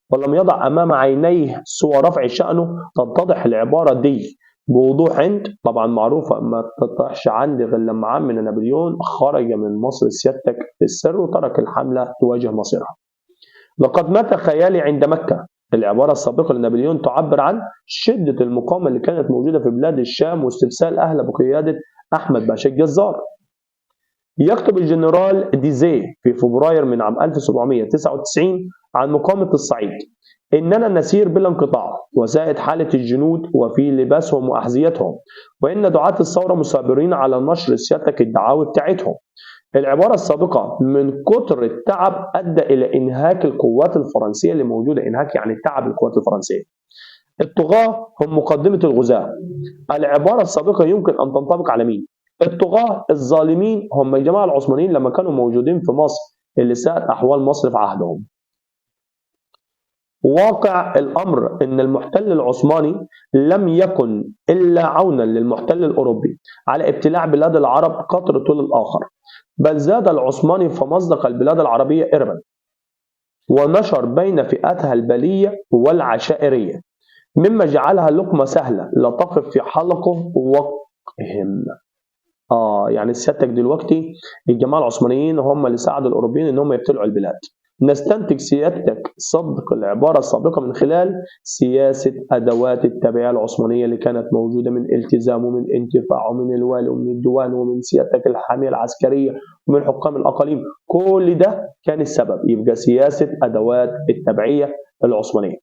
ولم يضع أمام عينيه سوى رفع شأنه. تتضح العبارة دي بوضوح عند، طبعا معروفة ما تتضحش عندي غير لما عمنا نابليون خرج من مصر سيادتك في السر وترك الحملة تواجه مصيرها. لقد مات خيالي عند مكة. العبارة السابقة لنابليون تعبر عن شدة المقاومة اللي كانت موجودة في بلاد الشام واستبسال أهلها بقيادة أحمد باشا الجزار. يكتب الجنرال ديزي في فبراير من عام 1799 عن مقاومة الصعيد: إننا نسير بلا انقطاع وسائد حالة الجنود وفي لباسهم وأحذيتهم، وإن دعاة الثورة مثابرين على نشر سيادتك الدعاوي بتاعتهم. العبارة السابقة من كتر التعب أدى إلى إنهاك القوات الفرنسية اللي موجودة، إنهاك يعني تعب القوات الفرنسية. الطغاة هم مقدمة الغزاة. العبارة السابقة يمكن أن تنطبق على مين؟ الطغاة الظالمين هم الجماعة العثمانيين لما كانوا موجودين في مصر اللي ساءت أحوال مصر في عهدهم. واقع الأمر أن المحتل العثماني لم يكن إلا عونا للمحتل الأوروبي على ابتلاع بلاد العرب قطر طول الآخر، بل زاد العثماني فمزق البلاد العربية إربا ونشر بين فئاتها البلية والعشائرية. مما جعلها لقمة سهلة لا تقف في حلقة وقهم. يعني سيادتك دلوقتي الجماعة العثمانيين هم اللي ساعدوا الأوروبيين إن هم يبتلعوا البلاد. نستنتج سيادتك صدق العبارة السابقة من خلال سياسة أدوات التبعية العثمانية اللي كانت موجودة من التزام ومن انتفاع ومن الوالي ومن الديوان ومن سيادتك الحامية العسكرية ومن حكام الأقاليم، كل ده كان السبب. يبقى سياسة أدوات التبعية العثمانية.